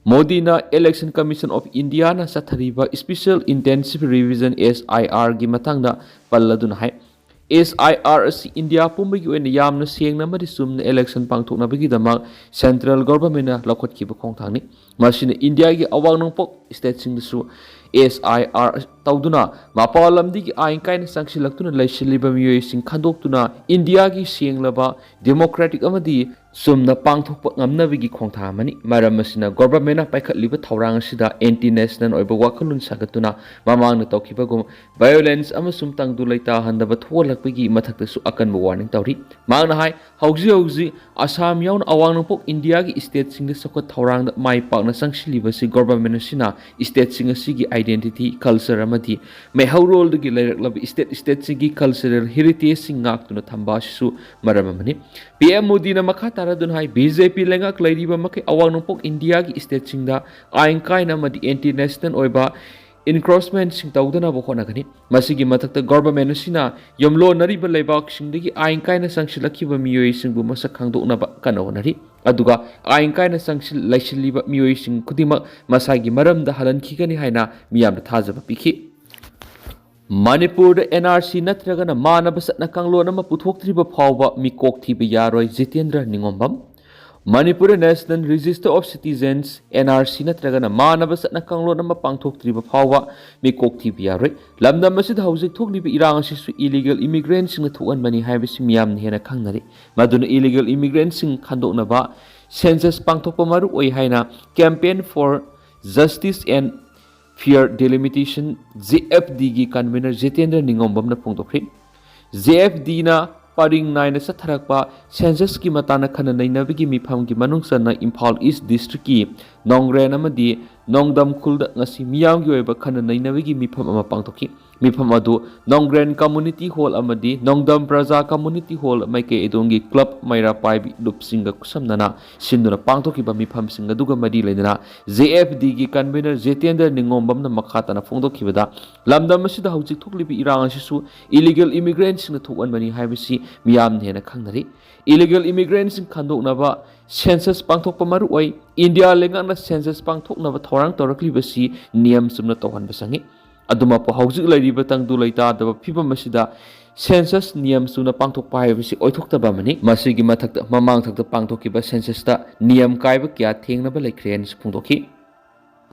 ꯃꯣꯗꯤꯅ Election Commission of Indiaꯅ ꯆꯠꯊꯔꯤꯕ Special Intensive Revision, S I R ꯒꯤ ꯃꯇꯥꯡꯗ ꯄꯜꯂꯗꯨꯅ ꯍꯥꯏ, S I R ꯑꯁꯤ ꯏꯟꯗꯤꯌꯥ ꯄꯨꯝꯕꯒꯤ ꯑꯣꯏꯅ ꯌꯥꯝꯅ ꯁꯦꯡꯅ ꯑꯃꯗꯤ ꯆꯨꯝꯅ election ꯄꯥꯡꯊꯣꯛꯅꯕꯒꯤꯗꯃꯛ central governmentꯅ ꯂꯧꯈꯠꯈꯤꯕ ꯈꯣꯡꯊꯥꯡꯅꯤ꯫ ꯃꯁꯤꯅ ꯏꯟꯗꯤꯌꯥꯒꯤ ꯑꯋꯥꯡ ꯅꯣꯡꯄꯣꯛ ꯁ꯭ꯇꯦꯠꯁꯤꯡꯗꯁꯨ S I R ꯇꯧꯗꯨꯅ ꯃꯄꯥꯟ ꯂꯝꯗꯒꯤ ꯑꯥꯏꯟ ꯀꯥꯏꯅ ꯆꯪꯁꯤꯜꯂꯛꯇꯨꯅ ꯂꯩꯁꯤꯜꯂꯤꯕ ꯃꯤꯑꯣꯏꯁꯤꯡ ꯈꯟꯗꯣꯛꯇꯨꯅ ꯏꯟꯗꯤꯌꯥꯒꯤ ꯁꯦꯡꯂꯕ democratic ꯑꯃꯗꯤ ꯆꯨꯝꯅ ꯄꯥꯡꯊꯣꯛꯄ ꯉꯝꯅꯕꯒꯤ ꯈꯣꯡꯊꯥꯡ ꯑꯃꯅꯤ꯫ ꯃꯔꯝ ꯑꯁꯤꯅ governmentꯅ ꯄꯥꯏꯈꯠꯂꯤꯕ ꯊꯧꯔꯥꯡ ꯑꯁꯤꯗ anti national ꯑꯣꯏꯕ ꯋꯥꯈꯜꯂꯣꯟ ꯁꯥꯒꯠꯇꯨꯅ ꯃꯃꯥꯡꯗ ꯇꯧꯈꯤꯕꯒꯨꯝ violence ꯑꯃꯁꯨꯡ ꯇꯪꯗꯨ ꯂꯩꯇꯥꯍꯟꯗꯕ ꯊꯣꯛꯍꯜꯂꯛꯄꯒꯤ ꯃꯊꯛꯇꯁꯨ ꯑꯀꯟꯕ warning ꯇꯧꯔꯤ꯫ ꯃꯍꯥꯛꯅ ꯍꯥꯏ, ꯍꯧꯖꯤꯛ ꯍꯧꯖꯤꯛ ꯑꯁꯥꯝ ꯌꯥꯎꯅ ꯑꯋꯥꯡ ꯅꯣꯡꯄꯣꯛ ꯏꯟꯗꯤꯌꯥꯒꯤ ꯁ꯭ꯇꯦꯠꯁꯤꯡꯗ ꯆꯥꯎꯈꯠ ꯊꯧꯔꯥꯡꯗ ꯃꯥꯏ ꯄꯥꯛꯅ ꯆꯪꯁꯤꯜꯂꯤꯕꯁꯤ government ꯑꯁꯤꯅ ꯁ꯭ꯇꯦꯠꯁꯤꯡ ꯑꯁꯤꯒꯤ identity, culture ꯑꯃꯗꯤ ꯃꯩꯍꯧꯔꯣꯜꯗꯒꯤ ꯂꯩꯔꯛꯂꯕ ꯁ꯭ꯇꯦꯠ ꯁ꯭ꯇꯦꯠꯁꯤꯡꯒꯤ cultural heritageꯁꯤꯡ ꯉꯥꯛꯇꯨꯅ ꯊꯝꯕ ꯑꯁꯤꯁꯨ ꯃꯔꯝ ꯑꯃꯅꯤ꯫ P M ꯃꯣꯗꯤꯅ ꯃꯈꯥ ꯇꯥꯔꯗꯨꯅ ꯍꯥꯏ, B J P ꯂꯩꯉꯥꯛ ꯂꯩꯔꯤꯕ ꯃꯈꯩ ꯑꯋꯥꯡ ꯅꯣꯡꯄꯣꯛ ꯏꯟꯗꯤꯌꯥꯒꯤ ꯁ꯭ꯇꯦꯠꯁꯤꯡꯗ ꯑꯥꯏꯟ ꯀꯥꯏꯅ ꯑꯃꯗꯤ anti national ꯑꯣꯏꯕ encroachmentꯁꯤꯡ ꯇꯧꯗꯅꯕ ꯍꯣꯠꯅꯒꯅꯤ꯫ ꯃꯁꯤꯒꯤ ꯃꯊꯛꯇ government ꯑꯁꯤꯅ ꯌꯨꯝꯂꯣꯟꯅꯔꯤꯕ ꯂꯩꯕꯥꯛꯁꯤꯡꯗꯒꯤ ꯑꯥꯏꯟ ꯀꯥꯏꯅ ꯆꯪꯁꯤꯜꯂꯛꯈꯤꯕ ꯃꯤꯑꯣꯏꯁꯤꯡꯕꯨ ꯃꯁꯛ ꯈꯪꯗꯣꯛꯅꯕ ꯀꯟꯅ ꯍꯣꯠꯅꯔꯤ꯫ ꯑꯗꯨꯒ ꯑꯥꯏꯟ ꯀꯥꯏꯅ ꯆꯪꯁꯤꯜ-, ꯂꯩꯁꯤꯜꯂꯤꯕ ꯃꯤꯑꯣꯏꯁꯤꯡ ꯈꯨꯗꯤꯡꯃꯛ ꯃꯁꯥꯒꯤ ꯃꯔꯝꯗ ꯍꯜꯍꯟꯈꯤꯒꯅꯤ ꯍꯥꯏꯅ ꯃꯤꯌꯥꯝꯗ ꯊꯥꯖꯕ ꯄꯤꯈꯤ꯫ ꯃꯅꯤꯄꯨꯔꯗ N R C ꯅꯠꯇ꯭ꯔꯒꯅ ꯃꯥꯟꯅꯕ ꯆꯠꯅ ꯀꯥꯡꯂꯣꯟ ꯑꯃ ꯄꯨꯊꯣꯛꯇ꯭ꯔꯤꯕ ꯐꯥꯎꯕ ꯃꯤꯀꯣꯛ ꯊꯤꯕ ꯌꯥꯔꯣꯏ, ꯖꯤꯇꯦꯟꯗ꯭ꯔ ꯅꯤꯉꯣꯝꯕꯝ꯫ ꯃꯅꯤꯄꯨꯔꯗ National Register of Citizens, N R C ꯅꯠꯇ꯭ꯔꯒꯅ ꯃꯥꯟꯅꯕ ꯆꯠꯅ ꯀꯥꯡꯂꯣꯟ ꯑꯃ ꯄꯥꯡꯊꯣꯛꯇ꯭ꯔꯤꯕ ꯐꯥꯎꯕ ꯃꯤꯀꯣꯛ ꯊꯤꯕ ꯌꯥꯔꯣꯏ꯫ ꯂꯝꯗꯝ ꯑꯁꯤꯗ ꯍꯧꯖꯤꯛ ꯊꯣꯛꯂꯤꯕ ꯏꯔꯥꯡ ꯑꯁꯤꯁꯨ illegal immigrantꯁꯤꯡꯅ ꯊꯣꯛꯍꯟꯕꯅꯤ ꯍꯥꯏꯕꯁꯤ ꯃꯤꯌꯥꯝꯅ ꯍꯦꯟꯅ ꯈꯪꯅꯔꯤ꯫ ꯃꯗꯨꯅ illegal immigrantꯁꯤꯡ ꯈꯟꯗꯣꯛꯅꯕ census ꯄꯥꯡꯊꯣꯛꯄ ꯃꯔꯨ ꯑꯣꯏ ꯍꯥꯏꯅ Campaign for Justice and Fair Delimitation, J F Dꯒꯤ convener Jitendra ꯅꯤꯉꯣꯝꯕꯝꯅ ꯐꯣꯡꯗꯣꯛꯈ꯭ꯔꯤ꯫ J F Dꯅ ꯄꯔꯤꯡ ꯅꯥꯏꯅ ꯆꯠꯊꯔꯛꯄ censusꯀꯤ ꯃꯇꯥꯡꯗ ꯈꯟꯅ ꯅꯩꯅꯕꯒꯤ ꯃꯤꯐꯝꯒꯤ ꯃꯅꯨꯡ ꯆꯟꯅ ꯏꯝꯐꯥꯜ East Districtꯀꯤ ꯅꯣꯡꯒ꯭ꯔꯦꯟ ꯑꯃꯗꯤ ꯅꯣꯡꯗꯝ ꯈꯨꯜꯗ ꯉꯁꯤ ꯃꯤꯌꯥꯝꯒꯤ ꯑꯣꯏꯕ ꯈꯟꯅ ꯅꯩꯅꯕꯒꯤ ꯃꯤꯐꯝ ꯑꯃ ꯄꯥꯡꯊꯣꯛꯈꯤ꯫ ꯃꯤꯐꯝ ꯑꯗꯨ ꯅꯣꯡꯒ꯭ꯔꯦꯟ ꯀꯝꯃꯨꯅꯤꯇꯤ ꯍꯣꯜ ꯑꯃꯗꯤ ꯅꯣꯡꯗꯝ ꯄ꯭ꯔꯖꯥ ꯀꯝꯃꯨꯅꯤꯇꯤ ꯍꯣꯜ ꯃꯥꯏꯀꯩ ꯑꯗꯣꯝꯒꯤ ꯀ꯭ꯂꯕ ꯃꯩꯔꯥ ꯄꯥꯏꯕꯤ ꯂꯨꯞꯁꯤꯡꯒ ꯈꯨꯠꯁꯝꯅꯅ ꯁꯤꯟꯗꯨꯅ ꯄꯥꯡꯊꯣꯛꯈꯤꯕ ꯃꯤꯐꯝꯁꯤꯡ ꯑꯗꯨꯒ ꯃꯔꯤ ꯂꯩꯅꯅ ꯖꯦ ꯑꯦꯐ ꯗꯤꯒꯤ ꯀꯟꯚꯦꯅꯔ ꯖꯤꯇꯦꯟꯗ꯭ꯔ ꯅꯤꯉꯣꯝꯕꯝꯅ ꯃꯈꯥ ꯇꯥꯅ ꯐꯣꯡꯗꯣꯛꯈꯤꯕꯗ, ꯂꯝꯗꯝ ꯑꯁꯤꯗ ꯍꯧꯖꯤꯛ ꯊꯣꯛꯂꯤꯕ ꯏꯔꯥꯡ ꯑꯁꯤꯁꯨ ꯏꯂꯤꯒꯦꯜ ꯏꯃꯤꯒ꯭ꯔꯦꯟꯁꯤꯡꯅ ꯊꯣꯛꯍꯟꯕꯅꯤ ꯍꯥꯏꯕꯁꯤ ꯃꯤꯌꯥꯝꯅ ꯍꯦꯟꯅ ꯈꯪꯅꯔꯤ꯫ ꯏꯂꯤꯒꯦꯜ ꯏꯃꯤꯒ꯭ꯔꯦꯟꯁꯤꯡ ꯈꯟꯗꯣꯛꯅꯕ ꯁꯦꯟꯁꯁ ꯄꯥꯡꯊꯣꯛꯄ ꯃꯔꯨ ꯑꯣꯏ꯫ ꯏꯟꯗꯤꯌꯥ ꯂꯩꯉꯥꯛꯅ ꯁꯦꯟꯁꯁ ꯄꯥꯡꯊꯣꯛꯅꯕ ꯊꯧꯔꯥꯡ ꯇꯧꯔꯛꯂꯤꯕꯁꯤ ꯅꯤꯌꯝ ꯆꯨꯝꯅ ꯇꯧꯍꯟꯕ ꯆꯪꯏ꯫ ꯑꯗꯨꯃꯛꯄꯨ ꯍꯧꯖꯤꯛ ꯂꯩꯔꯤꯕ ꯇꯪꯗꯨ ꯂꯩꯇꯥꯗꯕ ꯐꯤꯕꯝ ꯑꯁꯤꯗ ꯁꯦꯟꯁꯁ ꯅꯤꯌꯝ ꯆꯨꯝꯅ ꯄꯥꯡꯊꯣꯛꯄ ꯍꯥꯏꯕꯁꯤ ꯑꯣꯏꯊꯣꯛꯇꯕ ꯑꯃꯅꯤ꯫ ꯃꯁꯤꯒꯤ ꯃꯊꯛꯇ ꯃꯃꯥꯡ ꯊꯛꯇ ꯄꯥꯡꯊꯣꯛꯈꯤꯕ ꯁꯦꯟꯁꯁꯇ ꯅꯤꯌꯝ ꯀꯥꯏꯕ ꯀꯌꯥ ꯊꯦꯡꯅꯕ ꯂꯩꯈ꯭ꯔꯦ ꯍꯥꯏꯅꯁꯨ ꯐꯣꯡꯗꯣꯛꯈꯤ꯫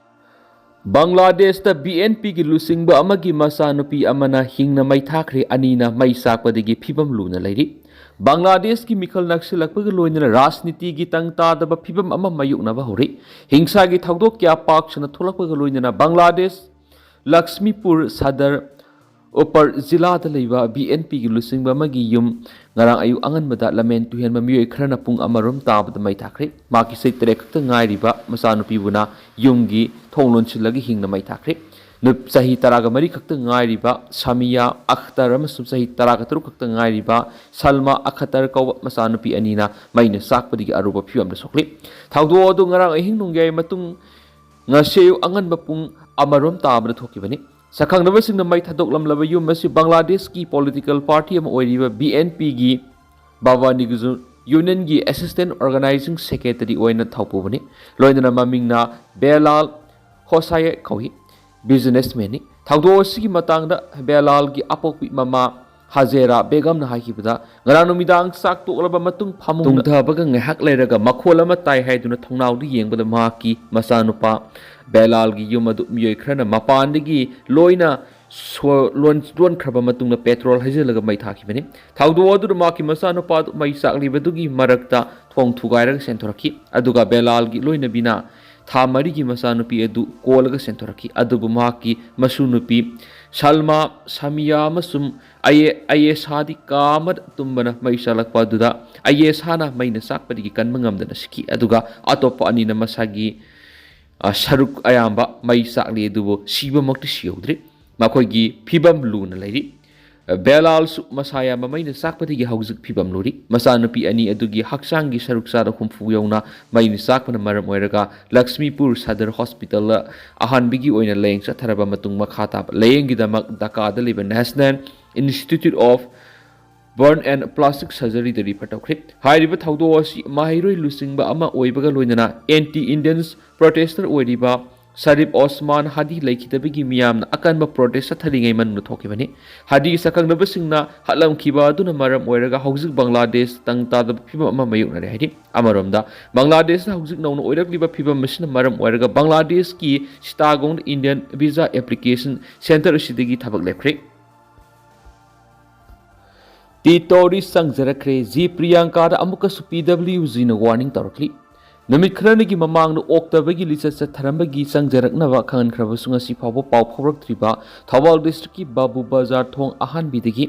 ꯕꯪꯒ꯭ꯂꯥꯗꯦꯁꯇ ꯕꯤ ꯑꯦꯟ ꯄꯤꯒꯤ ꯂꯨꯆꯤꯡꯕ ꯑꯃꯒꯤ ꯃꯆꯥꯅꯨꯄꯤ ꯑꯃꯅ ꯍꯤꯡꯅ ꯃꯩ ꯊꯥꯈ꯭ꯔꯦ, ꯑꯅꯤꯅ ꯃꯩ ꯆꯥꯛꯄꯗꯒꯤ ꯐꯤꯕꯝ ꯂꯨꯅ ꯂꯩꯔꯤ꯫ ꯕꯪꯒ꯭ꯂꯥꯗꯦꯁꯀꯤ ꯃꯤꯈꯜ ꯅꯛꯁꯤꯜꯂꯛꯄꯒ ꯂꯣꯏꯅꯅ ꯔꯥꯖꯅꯤꯇꯤꯒꯤ ꯇꯪ ꯇꯥꯗꯕ ꯐꯤꯕꯝ ꯑꯃ ꯃꯥꯌꯣꯛꯅꯕ ꯍꯧꯔꯤ꯫ ꯍꯤꯡꯁꯥꯒꯤ ꯊꯧꯗꯣꯛ ꯀꯌꯥ ꯄꯥꯛ ꯁꯟꯅ ꯊꯣꯛꯂꯛꯄꯒ ꯂꯣꯏꯅꯅ ꯕꯪꯒ꯭ꯂꯥꯗꯦꯁ ꯂꯛꯁꯃꯤꯄꯨꯔ ꯁꯗꯔ ꯎꯄꯔ ꯖꯤꯂꯥꯗ ꯂꯩꯕ ꯕꯤ ꯑꯦꯟ ꯄꯤꯒꯤ ꯂꯨꯆꯤꯡꯕ ꯑꯃꯒꯤ ꯌꯨꯝ ꯉꯔꯥꯡ ꯑꯌꯨꯛ ꯑꯉꯟꯕꯗ ꯂꯝꯍꯦꯟ ꯇꯨꯍꯦꯟꯕ ꯃꯤꯑꯣꯏ ꯈꯔꯅ ꯄꯨꯡ ꯑꯃꯔꯣꯝ ꯇꯥꯕꯗ ꯃꯩ ꯊꯥꯈ꯭ꯔꯦ꯫ ꯃꯍꯥꯛꯀꯤ ꯆꯍꯤ ꯇꯔꯦꯠ ꯈꯛꯇ ꯉꯥꯏꯔꯤꯕ ꯃꯆꯥꯅꯨꯄꯤꯕꯨꯅ ꯌꯨꯝꯒꯤ ꯊꯣꯡ ꯂꯣꯟꯁꯤꯜꯂꯒ ꯍꯤꯡꯅ ꯃꯩ ꯊꯥꯈ꯭ꯔꯦ꯫ ꯅꯨꯞ-, ꯆꯍꯤ ꯇꯔꯥꯒ ꯃꯔꯤ ꯈꯛꯇ ꯉꯥꯏꯔꯤꯕ ꯁꯥꯃꯤꯌꯥ ꯑꯈꯇꯔ ꯑꯃꯁꯨꯡ ꯆꯍꯤ ꯇꯔꯥꯒ ꯇꯔꯨꯛ ꯈꯛꯇ ꯉꯥꯏꯔꯤꯕ ꯁꯜꯃꯥ ꯑꯈꯇꯔ ꯀꯧꯕ ꯃꯆꯥꯅꯨꯄꯤ ꯑꯅꯤꯅ ꯃꯩꯅ ꯆꯥꯛꯄꯗꯒꯤ ꯑꯔꯨꯕ ꯐꯤꯕꯝꯗ ꯁꯣꯛꯂꯤ꯫ ꯊꯧꯗꯣꯛ ꯑꯗꯨ ꯉꯔꯥꯡ ꯑꯍꯤꯡ ꯅꯣꯡꯌꯥꯏ ꯃꯇꯨꯡ ꯉꯁꯤ ꯑꯌꯨꯛ ꯑꯉꯟꯕ ꯄꯨꯡ ꯑꯃꯔꯣꯝ ꯇꯥꯕꯗ ꯊꯣꯛꯈꯤꯕꯅꯤ꯫ ꯁꯛꯈꯪꯗꯕꯁꯤꯡꯅ ꯃꯩ ꯊꯥꯗꯣꯛꯂꯝꯂꯕ ꯌꯨꯝ ꯑꯁꯤ ꯕꯪꯒ꯭ꯂꯥꯗꯦꯁꯀꯤ ꯄꯣꯂꯤꯇꯤꯀꯦꯜ ꯄꯥꯔꯇꯤ ꯑꯃ ꯑꯣꯏꯔꯤꯕ ꯕꯤ ꯑꯦꯟ ꯄꯤꯒꯤ ꯕꯥꯕꯥꯅꯤꯒ ꯌꯨꯅꯤꯌꯟꯒꯤ ꯑꯦꯁꯤꯁꯇꯦꯟ ꯑꯣꯔꯒꯅꯥꯏꯖꯤꯡ ꯁꯦꯀ꯭ꯔꯦꯇꯔꯤ ꯑꯣꯏꯅ ꯊꯧꯄꯨꯕꯅꯤ꯫ ꯂꯣꯏꯅꯅ ꯃꯃꯤꯡꯅ ꯕꯦꯂꯥꯜ ꯍꯣꯁꯥꯌꯦ ꯀꯧꯏ, ꯕꯤꯖꯤꯅꯦꯁꯃꯦꯟꯅꯤ꯫ ꯊꯧꯗꯣꯛ ꯑꯁꯤꯒꯤ ꯃꯇꯥꯡꯗ ꯕꯦꯂꯥꯜꯒꯤ ꯑꯄꯣꯛꯄꯤ ꯃꯃꯥ ꯍꯖꯦꯔꯥ ꯕꯦꯒꯝꯅ ꯍꯥꯏꯈꯤꯕꯗ, ꯉꯔꯥꯡ ꯅꯨꯃꯤꯗꯥꯡ ꯆꯥꯛ ꯇꯣꯛꯂꯕ ꯃꯇꯨꯡ ꯐꯃꯨꯡꯗ ꯇꯨꯝꯊꯕꯒ ꯉꯥꯏꯍꯥꯛ ꯂꯩꯔꯒ ꯃꯈꯣꯜ ꯑꯃ ꯇꯥꯏ ꯍꯥꯏꯗꯨꯅ ꯊꯣꯡꯅꯥꯎꯗ ꯌꯦꯡꯕꯗ ꯃꯍꯥꯛꯀꯤ ꯃꯆꯥꯅꯨꯄꯥ ꯕꯦꯂꯥꯜꯒꯤ ꯌꯨꯝ ꯑꯗꯨ ꯃꯤꯑꯣꯏ ꯈꯔꯅ ꯃꯄꯥꯟꯗꯒꯤ ꯂꯣꯏꯅ ꯁꯣ-, ꯂꯣꯟ-, ꯂꯣꯟꯈ꯭ꯔꯕ ꯃꯇꯨꯡꯗ ꯄꯦꯇ꯭ꯔꯣꯜ ꯍꯩꯖꯤꯜꯂꯒ ꯃꯩ ꯊꯥꯈꯤꯕꯅꯤ꯫ ꯊꯧꯗꯣꯛ ꯑꯗꯨꯗ ꯃꯍꯥꯛꯀꯤ ꯃꯆꯥꯅꯨꯄꯥ ꯑꯗꯨ ꯃꯩ ꯆꯥꯛꯂꯤꯕꯗꯨꯒꯤ ꯃꯔꯛꯇ ꯊꯣꯡ ꯊꯨꯒꯥꯏꯔꯒ ꯆꯦꯟꯊꯣꯔꯛꯈꯤ꯫ ꯑꯗꯨꯒ ꯕꯦꯂꯥꯜꯒꯤ ꯂꯣꯏꯅꯕꯤꯅ ꯊꯥ ꯃꯔꯤꯒꯤ ꯃꯆꯥꯅꯨꯄꯤ ꯑꯗꯨ ꯀꯣꯜꯂꯒ ꯆꯦꯟꯊꯣꯔꯛꯈꯤ꯫ ꯑꯗꯨꯕꯨ ꯃꯍꯥꯛꯀꯤ ꯃꯁꯨ ꯅꯨꯄꯤ ꯁꯜꯃꯥ, ꯁꯥꯃꯤꯌꯥ ꯑꯃꯁꯨꯡ ꯑꯌꯦ-, ꯑꯌꯦꯁꯥꯗꯤ ꯀꯥ ꯑꯃꯗ ꯇꯨꯝꯕꯅ ꯃꯩ ꯆꯥꯛꯂꯛꯄ ꯑꯗꯨꯗ ꯑꯌꯦꯁꯥꯅ ꯃꯩꯅ ꯆꯥꯛꯄꯗꯒꯤ ꯀꯟꯕ ꯉꯝꯗꯅ ꯁꯤꯈꯤ꯫ ꯑꯗꯨꯒ ꯑꯇꯣꯞꯄ ꯑꯅꯤꯅ ꯃꯁꯥꯒꯤ, ꯑ, ꯁꯔꯨꯛ ꯑꯌꯥꯝꯕ ꯃꯩ ꯆꯥꯛꯂꯤ, ꯑꯗꯨꯕꯨ ꯁꯤꯕꯃꯛꯇꯤ ꯁꯤꯍꯧꯗ꯭ꯔꯤ꯫ ꯃꯈꯣꯏꯒꯤ ꯐꯤꯕꯝ ꯂꯨꯅ ꯂꯩꯔꯤ꯫ ꯕꯦꯂꯥꯜꯁꯨ ꯃꯁꯥ ꯌꯥꯝꯕ ꯃꯩꯅ ꯆꯥꯛꯄꯗꯒꯤ ꯍꯧꯖꯤꯛ ꯐꯤꯕꯝ ꯂꯨꯔꯤ꯫ ꯃꯆꯥꯅꯨꯄꯤ ꯑꯅꯤ ꯑꯗꯨꯒꯤ ꯍꯛꯆꯥꯡꯒꯤ ꯁꯔꯨꯛ ꯆꯥꯗ ꯍꯨꯝꯐꯨ ꯌꯧꯅ ꯃꯩꯅ ꯆꯥꯛꯄꯅ ꯃꯔꯝ ꯑꯣꯏꯔꯒ ꯂꯛꯁꯃꯤꯄꯨꯔ ꯁꯗꯔ ꯍꯣꯁꯄꯤꯇꯥꯜꯗ ꯑꯍꯥꯟꯕꯒꯤ ꯑꯣꯏꯅ ꯂꯥꯌꯦꯡ ꯆꯠꯊꯔꯕ ꯃꯇꯨꯡ, ꯃꯈꯥ ꯇꯥꯕ ꯂꯥꯌꯦꯡꯒꯤꯗꯃꯛ ꯙꯥꯀꯥꯗ ꯂꯩꯕ National Institute of Burn and Plastic Surgeryꯗ refer ꯇꯧꯈ꯭ꯔꯦ꯫ ꯍꯥꯏꯔꯤꯕ ꯊꯧꯗꯣꯛ ꯑꯁꯤ ꯃꯍꯩꯔꯣꯏ ꯂꯨꯆꯤꯡꯕ ꯑꯃ ꯑꯣꯏꯕꯒ ꯂꯣꯏꯅꯅ anti-Indian protester ꯑꯣꯏꯔꯤꯕ ꯁꯔꯤꯐ ꯑꯣꯁꯃꯥꯟ ꯍꯥꯗꯤ ꯂꯩꯈꯤꯗꯕꯒꯤ ꯃꯤꯌꯥꯝꯅ ꯑꯀꯟꯕ protest ꯆꯠꯊꯔꯤꯉꯩ ꯃꯅꯨꯡꯗ ꯊꯣꯛꯈꯤꯕꯅꯤ꯫ ꯍꯥꯗꯤ ꯁꯛꯈꯪꯅꯕꯁꯤꯡꯅ ꯍꯥꯠꯂꯝꯈꯤꯕ ꯑꯗꯨꯅ ꯃꯔꯝ ꯑꯣꯏꯔꯒ ꯍꯧꯖꯤꯛ ꯕꯪꯒ꯭ꯂꯥꯗꯦꯁ ꯇꯪ ꯇꯥꯗꯕ ꯐꯤꯕꯝ ꯑꯃ ꯃꯥꯌꯣꯛꯅꯔꯦ ꯍꯥꯏꯔꯤ꯫ ꯑꯃꯔꯣꯝꯗ, ꯕꯪꯒ꯭ꯂꯥꯗꯦꯁꯇ ꯍꯧꯖꯤꯛ ꯅꯧꯅ ꯑꯣꯏꯔꯛꯂꯤꯕ ꯐꯤꯕꯝ ꯑꯁꯤꯅ ꯃꯔꯝ ꯑꯣꯏꯔꯒ ꯕꯪꯒ꯭ꯂꯥꯗꯦꯁꯀꯤ ꯁꯤꯇꯥꯒꯣꯡꯗ Indian visa application centre ꯑꯁꯤꯗꯒꯤ ꯊꯕꯛ ꯂꯦꯞꯈ꯭ꯔꯦ꯫ ꯇꯤ ꯇꯧꯔꯤꯁ ꯆꯪꯖꯔꯛꯈ꯭ꯔꯦ꯫ ꯖꯤ ꯄ꯭ꯔꯤꯌꯥꯡꯀꯥꯗ ꯑꯃꯨꯛꯀꯁꯨ ꯄꯤ ꯗꯕ꯭ꯂꯤꯎ ꯖꯤꯅ warning ꯇꯧꯔꯛꯂꯤ꯫ ꯅꯨꯃꯤꯠ ꯈꯔꯅꯤꯒꯤ ꯃꯃꯥꯡꯗ ꯑꯣꯛꯇꯕꯒꯤ ꯂꯤꯆꯠ ꯆꯠꯊꯔꯝꯕꯒꯤ ꯆꯪꯖꯔꯛꯅꯕ ꯈꯪꯍꯟꯈ꯭ꯔꯕꯁꯨ ꯉꯁꯤ ꯐꯥꯎꯕ ꯄꯥꯎ ꯐꯥꯎꯔꯛꯇ꯭ꯔꯤꯕ ꯊꯧꯕꯥꯜ ꯗꯤꯁꯇ꯭ꯔꯤꯛꯀꯤ ꯕꯥꯕꯨ ꯕꯖꯥꯔ ꯊꯣꯡ ꯑꯍꯥꯟꯕꯤꯗꯒꯤ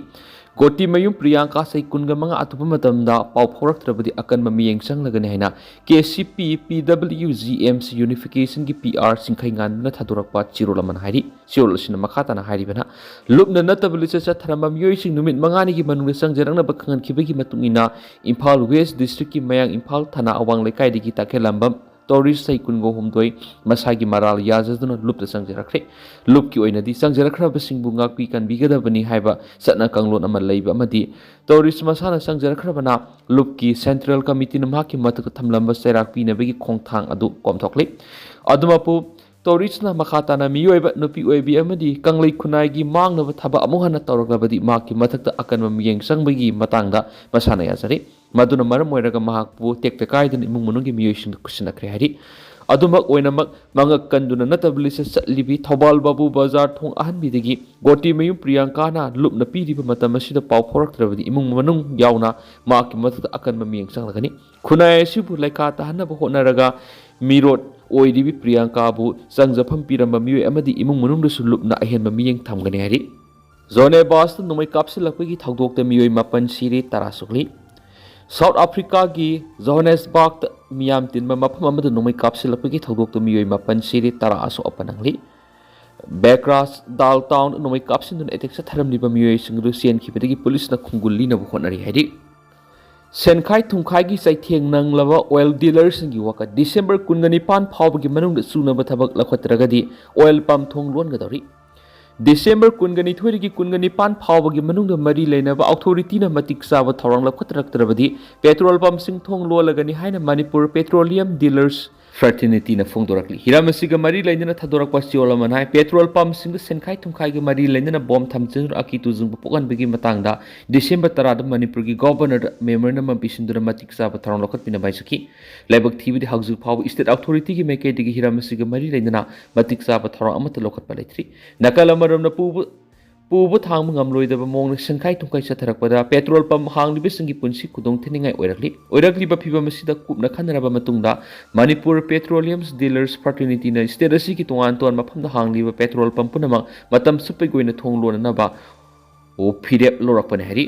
ꯒꯣꯇꯤꯃꯌꯨꯝ ꯄ꯭ꯔꯤꯌꯥꯡꯀꯥ ꯆꯍꯤ ꯀꯨꯟꯒ ꯃꯉꯥ ꯑꯊꯨꯕ ꯃꯇꯝꯗ ꯄꯥꯎ ꯐꯥꯎꯔꯛꯇ꯭ꯔꯕꯗꯤ ꯑꯀꯟꯕ ꯃꯤꯠꯌꯦꯡ ꯆꯪꯂꯒꯅꯤ ꯍꯥꯏꯅ ꯀꯦ ꯁꯤ ꯄꯤ ꯄꯤ W G M C ꯌꯨꯅꯤꯐꯤꯀꯦꯁꯟꯒꯤ P R ꯆꯤꯡꯈꯩꯉꯥꯟꯕꯅ ꯊꯥꯗꯣꯔꯛꯄ ꯆꯦꯔꯣꯜ ꯑꯃꯅ ꯍꯥꯏꯔꯤ꯫ ꯆꯦꯔꯣꯜ ꯑꯁꯤꯅ ꯃꯈꯥ ꯇꯥꯅ ꯍꯥꯏꯔꯤꯕꯅ, ꯂꯨꯞꯅ ꯅꯠꯇꯕ ꯂꯤꯆꯠ ꯆꯠꯊꯔꯝꯕ ꯃꯤꯑꯣꯏꯁꯤꯡ ꯅꯨꯃꯤꯠ ꯃꯉꯥꯅꯤꯒꯤ ꯃꯅꯨꯡꯗ ꯆꯪꯖꯔꯛꯅꯕ ꯈꯪꯍꯟꯈꯤꯕꯒꯤ ꯃꯇꯨꯡ ꯏꯟꯅ, ꯏꯝꯐꯥꯜ ꯋꯦꯁ ꯗꯤꯁꯇ꯭ꯔꯤꯛꯀꯤ ꯃꯌꯥꯡ ꯏꯝꯐꯥꯜ ꯊꯥꯅꯥ ꯑꯋꯥꯡ ꯂꯩꯀꯥꯏꯗꯒꯤ ꯇꯈꯦꯜꯂꯝꯕꯝ ꯇꯧꯔꯤꯁ ꯆꯍꯤ ꯀꯨꯟꯒ ꯍꯨꯝꯗꯣꯏ ꯃꯁꯥꯒꯤ ꯃꯔꯥꯜ ꯌꯥꯖꯗꯨꯅ ꯂꯨꯞꯇ ꯆꯪꯖꯔꯛꯈ꯭ꯔꯦ꯫ ꯂꯨꯞꯀꯤ ꯑꯣꯏꯅꯗꯤ ꯆꯪꯖꯔꯛꯈ꯭ꯔꯕꯁꯤꯡꯕꯨ ꯉꯥꯛꯄꯤ ꯀꯟꯕꯤꯒꯗꯕꯅꯤ ꯍꯥꯏꯕ ꯆꯠꯅ ꯀꯥꯡꯂꯣꯟ ꯑꯃ ꯂꯩꯕ ꯑꯃꯗꯤ ꯇꯧꯔꯤꯁ ꯃꯁꯥꯅ ꯆꯪꯖꯔꯛꯈ꯭ꯔꯕꯅ ꯂꯨꯞꯀꯤ ꯁꯦꯟꯇ꯭ꯔꯦꯜ ꯀꯃꯤꯇꯤꯅ ꯃꯍꯥꯛꯀꯤ ꯃꯊꯛꯇ ꯊꯝꯂꯝꯕ ꯆꯩꯔꯥꯛ ꯄꯤꯅꯕꯒꯤ ꯈꯣꯡꯊꯥꯡ ꯑꯗꯨ ꯀꯣꯝꯊꯣꯛꯂꯤ꯫ ꯑꯗꯨꯃꯛꯄꯨ ꯇꯧꯔꯤꯁꯅ ꯃꯈꯥ ꯇꯥꯅ ꯃꯤꯑꯣꯏꯕ, ꯅꯨꯄꯤ ꯑꯣꯏꯕꯤ ꯑꯃꯗꯤ ꯀꯪꯂꯩ ꯈꯨꯟꯅꯥꯏꯒꯤ ꯃꯥꯡꯅꯕ ꯊꯕꯛ ꯑꯃꯨꯛ ꯍꯟꯅ ꯇꯧꯔꯛꯂꯕꯗꯤ ꯃꯍꯥꯛꯀꯤ ꯃꯊꯛꯇ ꯑꯀꯟꯕ ꯃꯤꯠꯌꯦꯡ ꯆꯪꯕꯒꯤ ꯃꯇꯥꯡꯗ ꯃꯁꯥꯅ ꯌꯥꯖꯔꯤ꯫ ꯃꯗꯨꯅ ꯃꯔꯝ ꯑꯣꯏꯔꯒ ꯃꯍꯥꯛꯄꯨ ꯇꯦꯛꯇ ꯀꯥꯏꯗꯅ ꯏꯃꯨꯡ ꯃꯅꯨꯡꯒꯤ ꯃꯤꯑꯣꯏꯁꯤꯡꯗ ꯈꯨꯠꯁꯤꯟꯅꯈ꯭ꯔꯦ ꯍꯥꯏꯔꯤ꯫ ꯑꯗꯨꯃꯛ ꯑꯣꯏꯅꯃꯛ, ꯃꯉꯛ ꯀꯟꯗꯨꯅ ꯅꯠꯇꯕ ꯂꯤꯆꯠ ꯆꯠꯂꯤꯕꯤ ꯊꯧꯕꯥꯜ ꯕꯥꯕꯨ ꯕꯖꯥꯔ ꯊꯣꯡ ꯑꯍꯟꯕꯤꯗꯒꯤ ꯒꯣꯇꯤꯃꯌꯨꯝ ꯄ꯭ꯔꯤꯌꯥꯡꯀꯥꯅ ꯂꯨꯞꯅ ꯄꯤꯔꯤꯕ ꯃꯇꯝ ꯑꯁꯤꯗ ꯄꯥꯎ ꯐꯥꯎꯔꯛꯇ꯭ꯔꯕꯗꯤ ꯏꯃꯨꯡ ꯃꯅꯨꯡ ꯌꯥꯎꯅ ꯃꯍꯥꯛꯀꯤ ꯃꯊꯛꯇ ꯑꯀꯟꯕ ꯃꯤꯠꯌꯦꯡ ꯆꯪꯂꯒꯅꯤ꯫ ꯈꯨꯟꯅꯥꯏ ꯑꯁꯤꯕꯨ ꯂꯩꯈꯥ ꯇꯥꯍꯟꯅꯕ ꯍꯣꯠꯅꯔꯒ ꯃꯤꯔꯣꯠ ꯑꯣꯏꯔꯤꯕꯤ ꯄ꯭ꯔꯤꯌꯥꯡꯀꯥꯕꯨ ꯆꯪꯖꯐꯝ ꯄꯤꯔꯝꯕ ꯃꯤꯑꯣꯏ ꯑꯃꯗꯤ ꯏꯃꯨꯡ ꯃꯅꯨꯡꯗꯁꯨ ꯂꯨꯞꯅ ꯑꯍꯦꯟꯕ ꯃꯤꯠꯌꯦꯡ ꯊꯝꯒꯅꯤ ꯍꯥꯏꯔꯤ꯫ ꯖꯣꯍꯥꯅꯦꯁꯕꯔꯒꯇ ꯅꯣꯡꯃꯩ ꯀꯥꯞꯁꯤꯜꯂꯛꯄꯒꯤ ꯊꯧꯗꯣꯛꯇ ꯃꯤꯑꯣꯏ ꯃꯥꯄꯟ ꯁꯤꯔꯦ, ꯇꯔꯥ ꯁꯣꯛꯂꯤ꯫ ꯁꯥꯎꯠ ꯑꯐ꯭ꯔꯤꯀꯥꯒꯤ ꯖꯣꯍꯥꯅꯦꯁꯕꯔꯒꯇ ꯃꯤꯌꯥꯝ ꯇꯤꯟꯕ ꯃꯐꯝ ꯑꯃꯗ ꯅꯣꯡꯃꯩ ꯀꯥꯞꯁꯤꯜꯂꯛꯄꯒꯤ ꯊꯧꯗꯣꯛꯇ ꯃꯤꯑꯣꯏ ꯃꯥꯄꯟ ꯁꯤꯔꯦ, ꯇꯔꯥ ꯑꯁꯣꯛ ꯑꯄꯟ ꯅꯪꯂꯤ꯫ ꯕꯦꯀ꯭ꯔꯥꯁ ꯗꯥꯜ ꯇꯥꯎꯟ ꯅꯣꯡꯃꯩ ꯀꯥꯞꯁꯤꯟꯗꯨꯅ ꯑꯦꯇꯦꯛ ꯆꯠꯊꯔꯝꯂꯤꯕ ꯃꯤꯑꯣꯏꯁꯤꯡ ꯑꯗꯨ ꯆꯦꯟꯈꯤꯕꯗꯒꯤ ꯄꯨꯂꯤꯁꯅ ꯈꯨꯡꯒꯨꯜ ꯂꯤꯅꯕ ꯍꯣꯠꯅꯔꯤ ꯍꯥꯏꯔꯤ꯫ ꯁꯦꯟꯈꯥꯏ ꯊꯨꯝꯈꯥꯏꯒꯤ ꯆꯩꯊꯦꯡ ꯅꯪꯂꯕ ꯑꯣꯏꯜ ꯗꯤꯂꯔꯁꯤꯡꯒꯤ ꯋꯥꯀꯠ꯫ ꯗꯤꯁꯦꯝꯕꯔ ꯀꯨꯟꯒ ꯅꯤꯄꯥꯟ ꯐꯥꯎꯕꯒꯤ ꯃꯅꯨꯡꯗ ꯆꯨꯅꯕ ꯊꯕꯛ ꯂꯧꯈꯠꯇ꯭ꯔꯒꯗꯤ ꯑꯣꯏꯜ ꯄꯝ ꯊꯣꯡ ꯂꯣꯟꯒꯗꯧꯔꯤ꯫ ꯗꯤꯁꯦꯝꯕꯔ ꯀꯨꯟꯒ ꯅꯤꯊꯣꯏꯗꯒꯤ ꯀꯨꯟꯒ ꯅꯤꯄꯥꯟ ꯐꯥꯎꯕꯒꯤ ꯃꯅꯨꯡꯗ ꯃꯔꯤ ꯂꯩꯅꯕ ꯑꯣꯊꯣꯔꯤꯇꯤꯅ ꯃꯇꯤꯛ ꯆꯥꯕ ꯊꯧꯔꯥꯡ ꯂꯧꯈꯠꯇꯔꯛꯇ꯭ꯔꯕꯗꯤ ꯄꯦꯇ꯭ꯔꯣꯜ ꯄꯝꯁꯤꯡ ꯊꯣꯡ ꯂꯣꯜꯂꯒꯅꯤ ꯍꯥꯏꯅ ꯃꯅꯤꯄꯨꯔ ꯄꯦꯇ꯭ꯔꯣꯂꯤꯌꯝ ꯗꯤꯂꯔꯁ ꯐ꯭ꯔꯇꯔꯅꯤꯇꯤꯅ ꯐꯣꯡꯗꯣꯔꯛꯂꯤ꯫ ꯍꯤꯔꯝ ꯑꯁꯤꯒ ꯃꯔꯤ ꯂꯩꯅꯅ ꯊꯥꯗꯣꯔꯛꯄ ꯆꯌꯣꯜ ꯑꯃꯅ ꯍꯥꯏ, ꯄꯦꯇ꯭ꯔꯣꯜ ꯄꯝꯁꯤꯡꯗ ꯁꯦꯟꯈꯥꯏ ꯊꯨꯝꯈꯥꯏꯒ ꯃꯔꯤ ꯂꯩꯅꯅ ꯕꯣꯝ ꯊꯝꯖꯤꯟꯗꯨꯅ ꯑꯀꯤ ꯇꯨꯖꯨꯡꯕ ꯄꯣꯛꯍꯟꯕꯒꯤ ꯃꯇꯥꯡꯗ ꯗꯤꯁꯦꯝꯕꯔ ꯇꯔꯥꯗ ꯃꯅꯤꯄꯨꯔꯒꯤ ꯒꯣꯚꯔꯅꯔꯗ ꯃꯦꯃꯣꯔꯦꯟꯗꯝ ꯑꯃ ꯄꯤꯁꯤꯟꯗꯨꯅ ꯃꯇꯤꯛ ꯆꯥꯕ ꯊꯧꯔꯥꯡ ꯂꯧꯈꯠꯄꯤꯅꯕ ꯍꯥꯏꯖꯈꯤ꯫ ꯂꯥꯏꯕꯛ ꯊꯤꯕꯗꯤ ꯍꯧꯖꯤꯛ ꯐꯥꯎꯕ ꯏꯁꯇꯦꯠ ꯑꯣꯊꯣꯔꯤꯇꯤꯒꯤ ꯃꯥꯏꯀꯩꯗꯒꯤ ꯍꯤꯔꯝ ꯑꯁꯤꯒ ꯃꯔꯤ ꯂꯩꯅꯅ ꯃꯇꯤꯛ ꯆꯥꯕ ꯊꯧꯔꯥꯡ ꯑꯃꯠꯇ ꯂꯧꯈꯠꯄ ꯂꯩꯇ꯭ꯔꯤ꯫ ꯅꯥꯀꯜ ꯑꯃꯔꯣꯝꯅ ꯄꯨꯕ ꯄꯨꯕ ꯊꯥꯡꯕ ꯉꯝꯂꯣꯏꯗꯕ ꯃꯑꯣꯡꯗ ꯁꯦꯟꯈꯥꯏ ꯊꯨꯝꯈꯥꯏ ꯆꯠꯊꯔꯛꯄꯗ ꯄꯦꯇ꯭ꯔꯣꯜ ꯄꯝ ꯍꯥꯡꯂꯤꯕꯁꯤꯡꯒꯤ ꯄꯨꯟꯁꯤ ꯈꯨꯗꯣꯡ ꯊꯤꯅꯤꯡꯉꯥꯏ ꯑꯣꯏꯔꯛꯂꯤ꯫ ꯑꯣꯏꯔꯛꯂꯤꯕ ꯐꯤꯚꯝ ꯑꯁꯤꯗ ꯀꯨꯞꯅ ꯈꯟꯅꯔꯕ ꯃꯇꯨꯡꯗ ꯃꯅꯤꯄꯨꯔ ꯄꯦꯇ꯭ꯔꯣꯂꯤꯌꯝꯁ ꯗꯤꯂꯔꯁ ꯐ꯭ꯔꯇꯔꯅꯤꯇꯤꯅ ꯏꯁꯇꯦꯠ ꯑꯁꯤꯒꯤ ꯇꯣꯉꯥꯟ ꯇꯣꯉꯥꯟꯕ ꯃꯐꯝꯗ ꯍꯥꯡꯂꯤꯕ ꯄꯦꯇ꯭ꯔꯣꯜ ꯄꯝ ꯄꯨꯝꯅꯃꯛ ꯃꯇꯝ ꯆꯨꯞꯄꯒꯤ ꯑꯣꯏꯅ ꯊꯣꯡ ꯂꯣꯟꯅꯅꯕ ꯐꯤꯔꯦꯞ ꯂꯧꯔꯛꯄꯅꯤ ꯍꯥꯏꯔꯤ꯫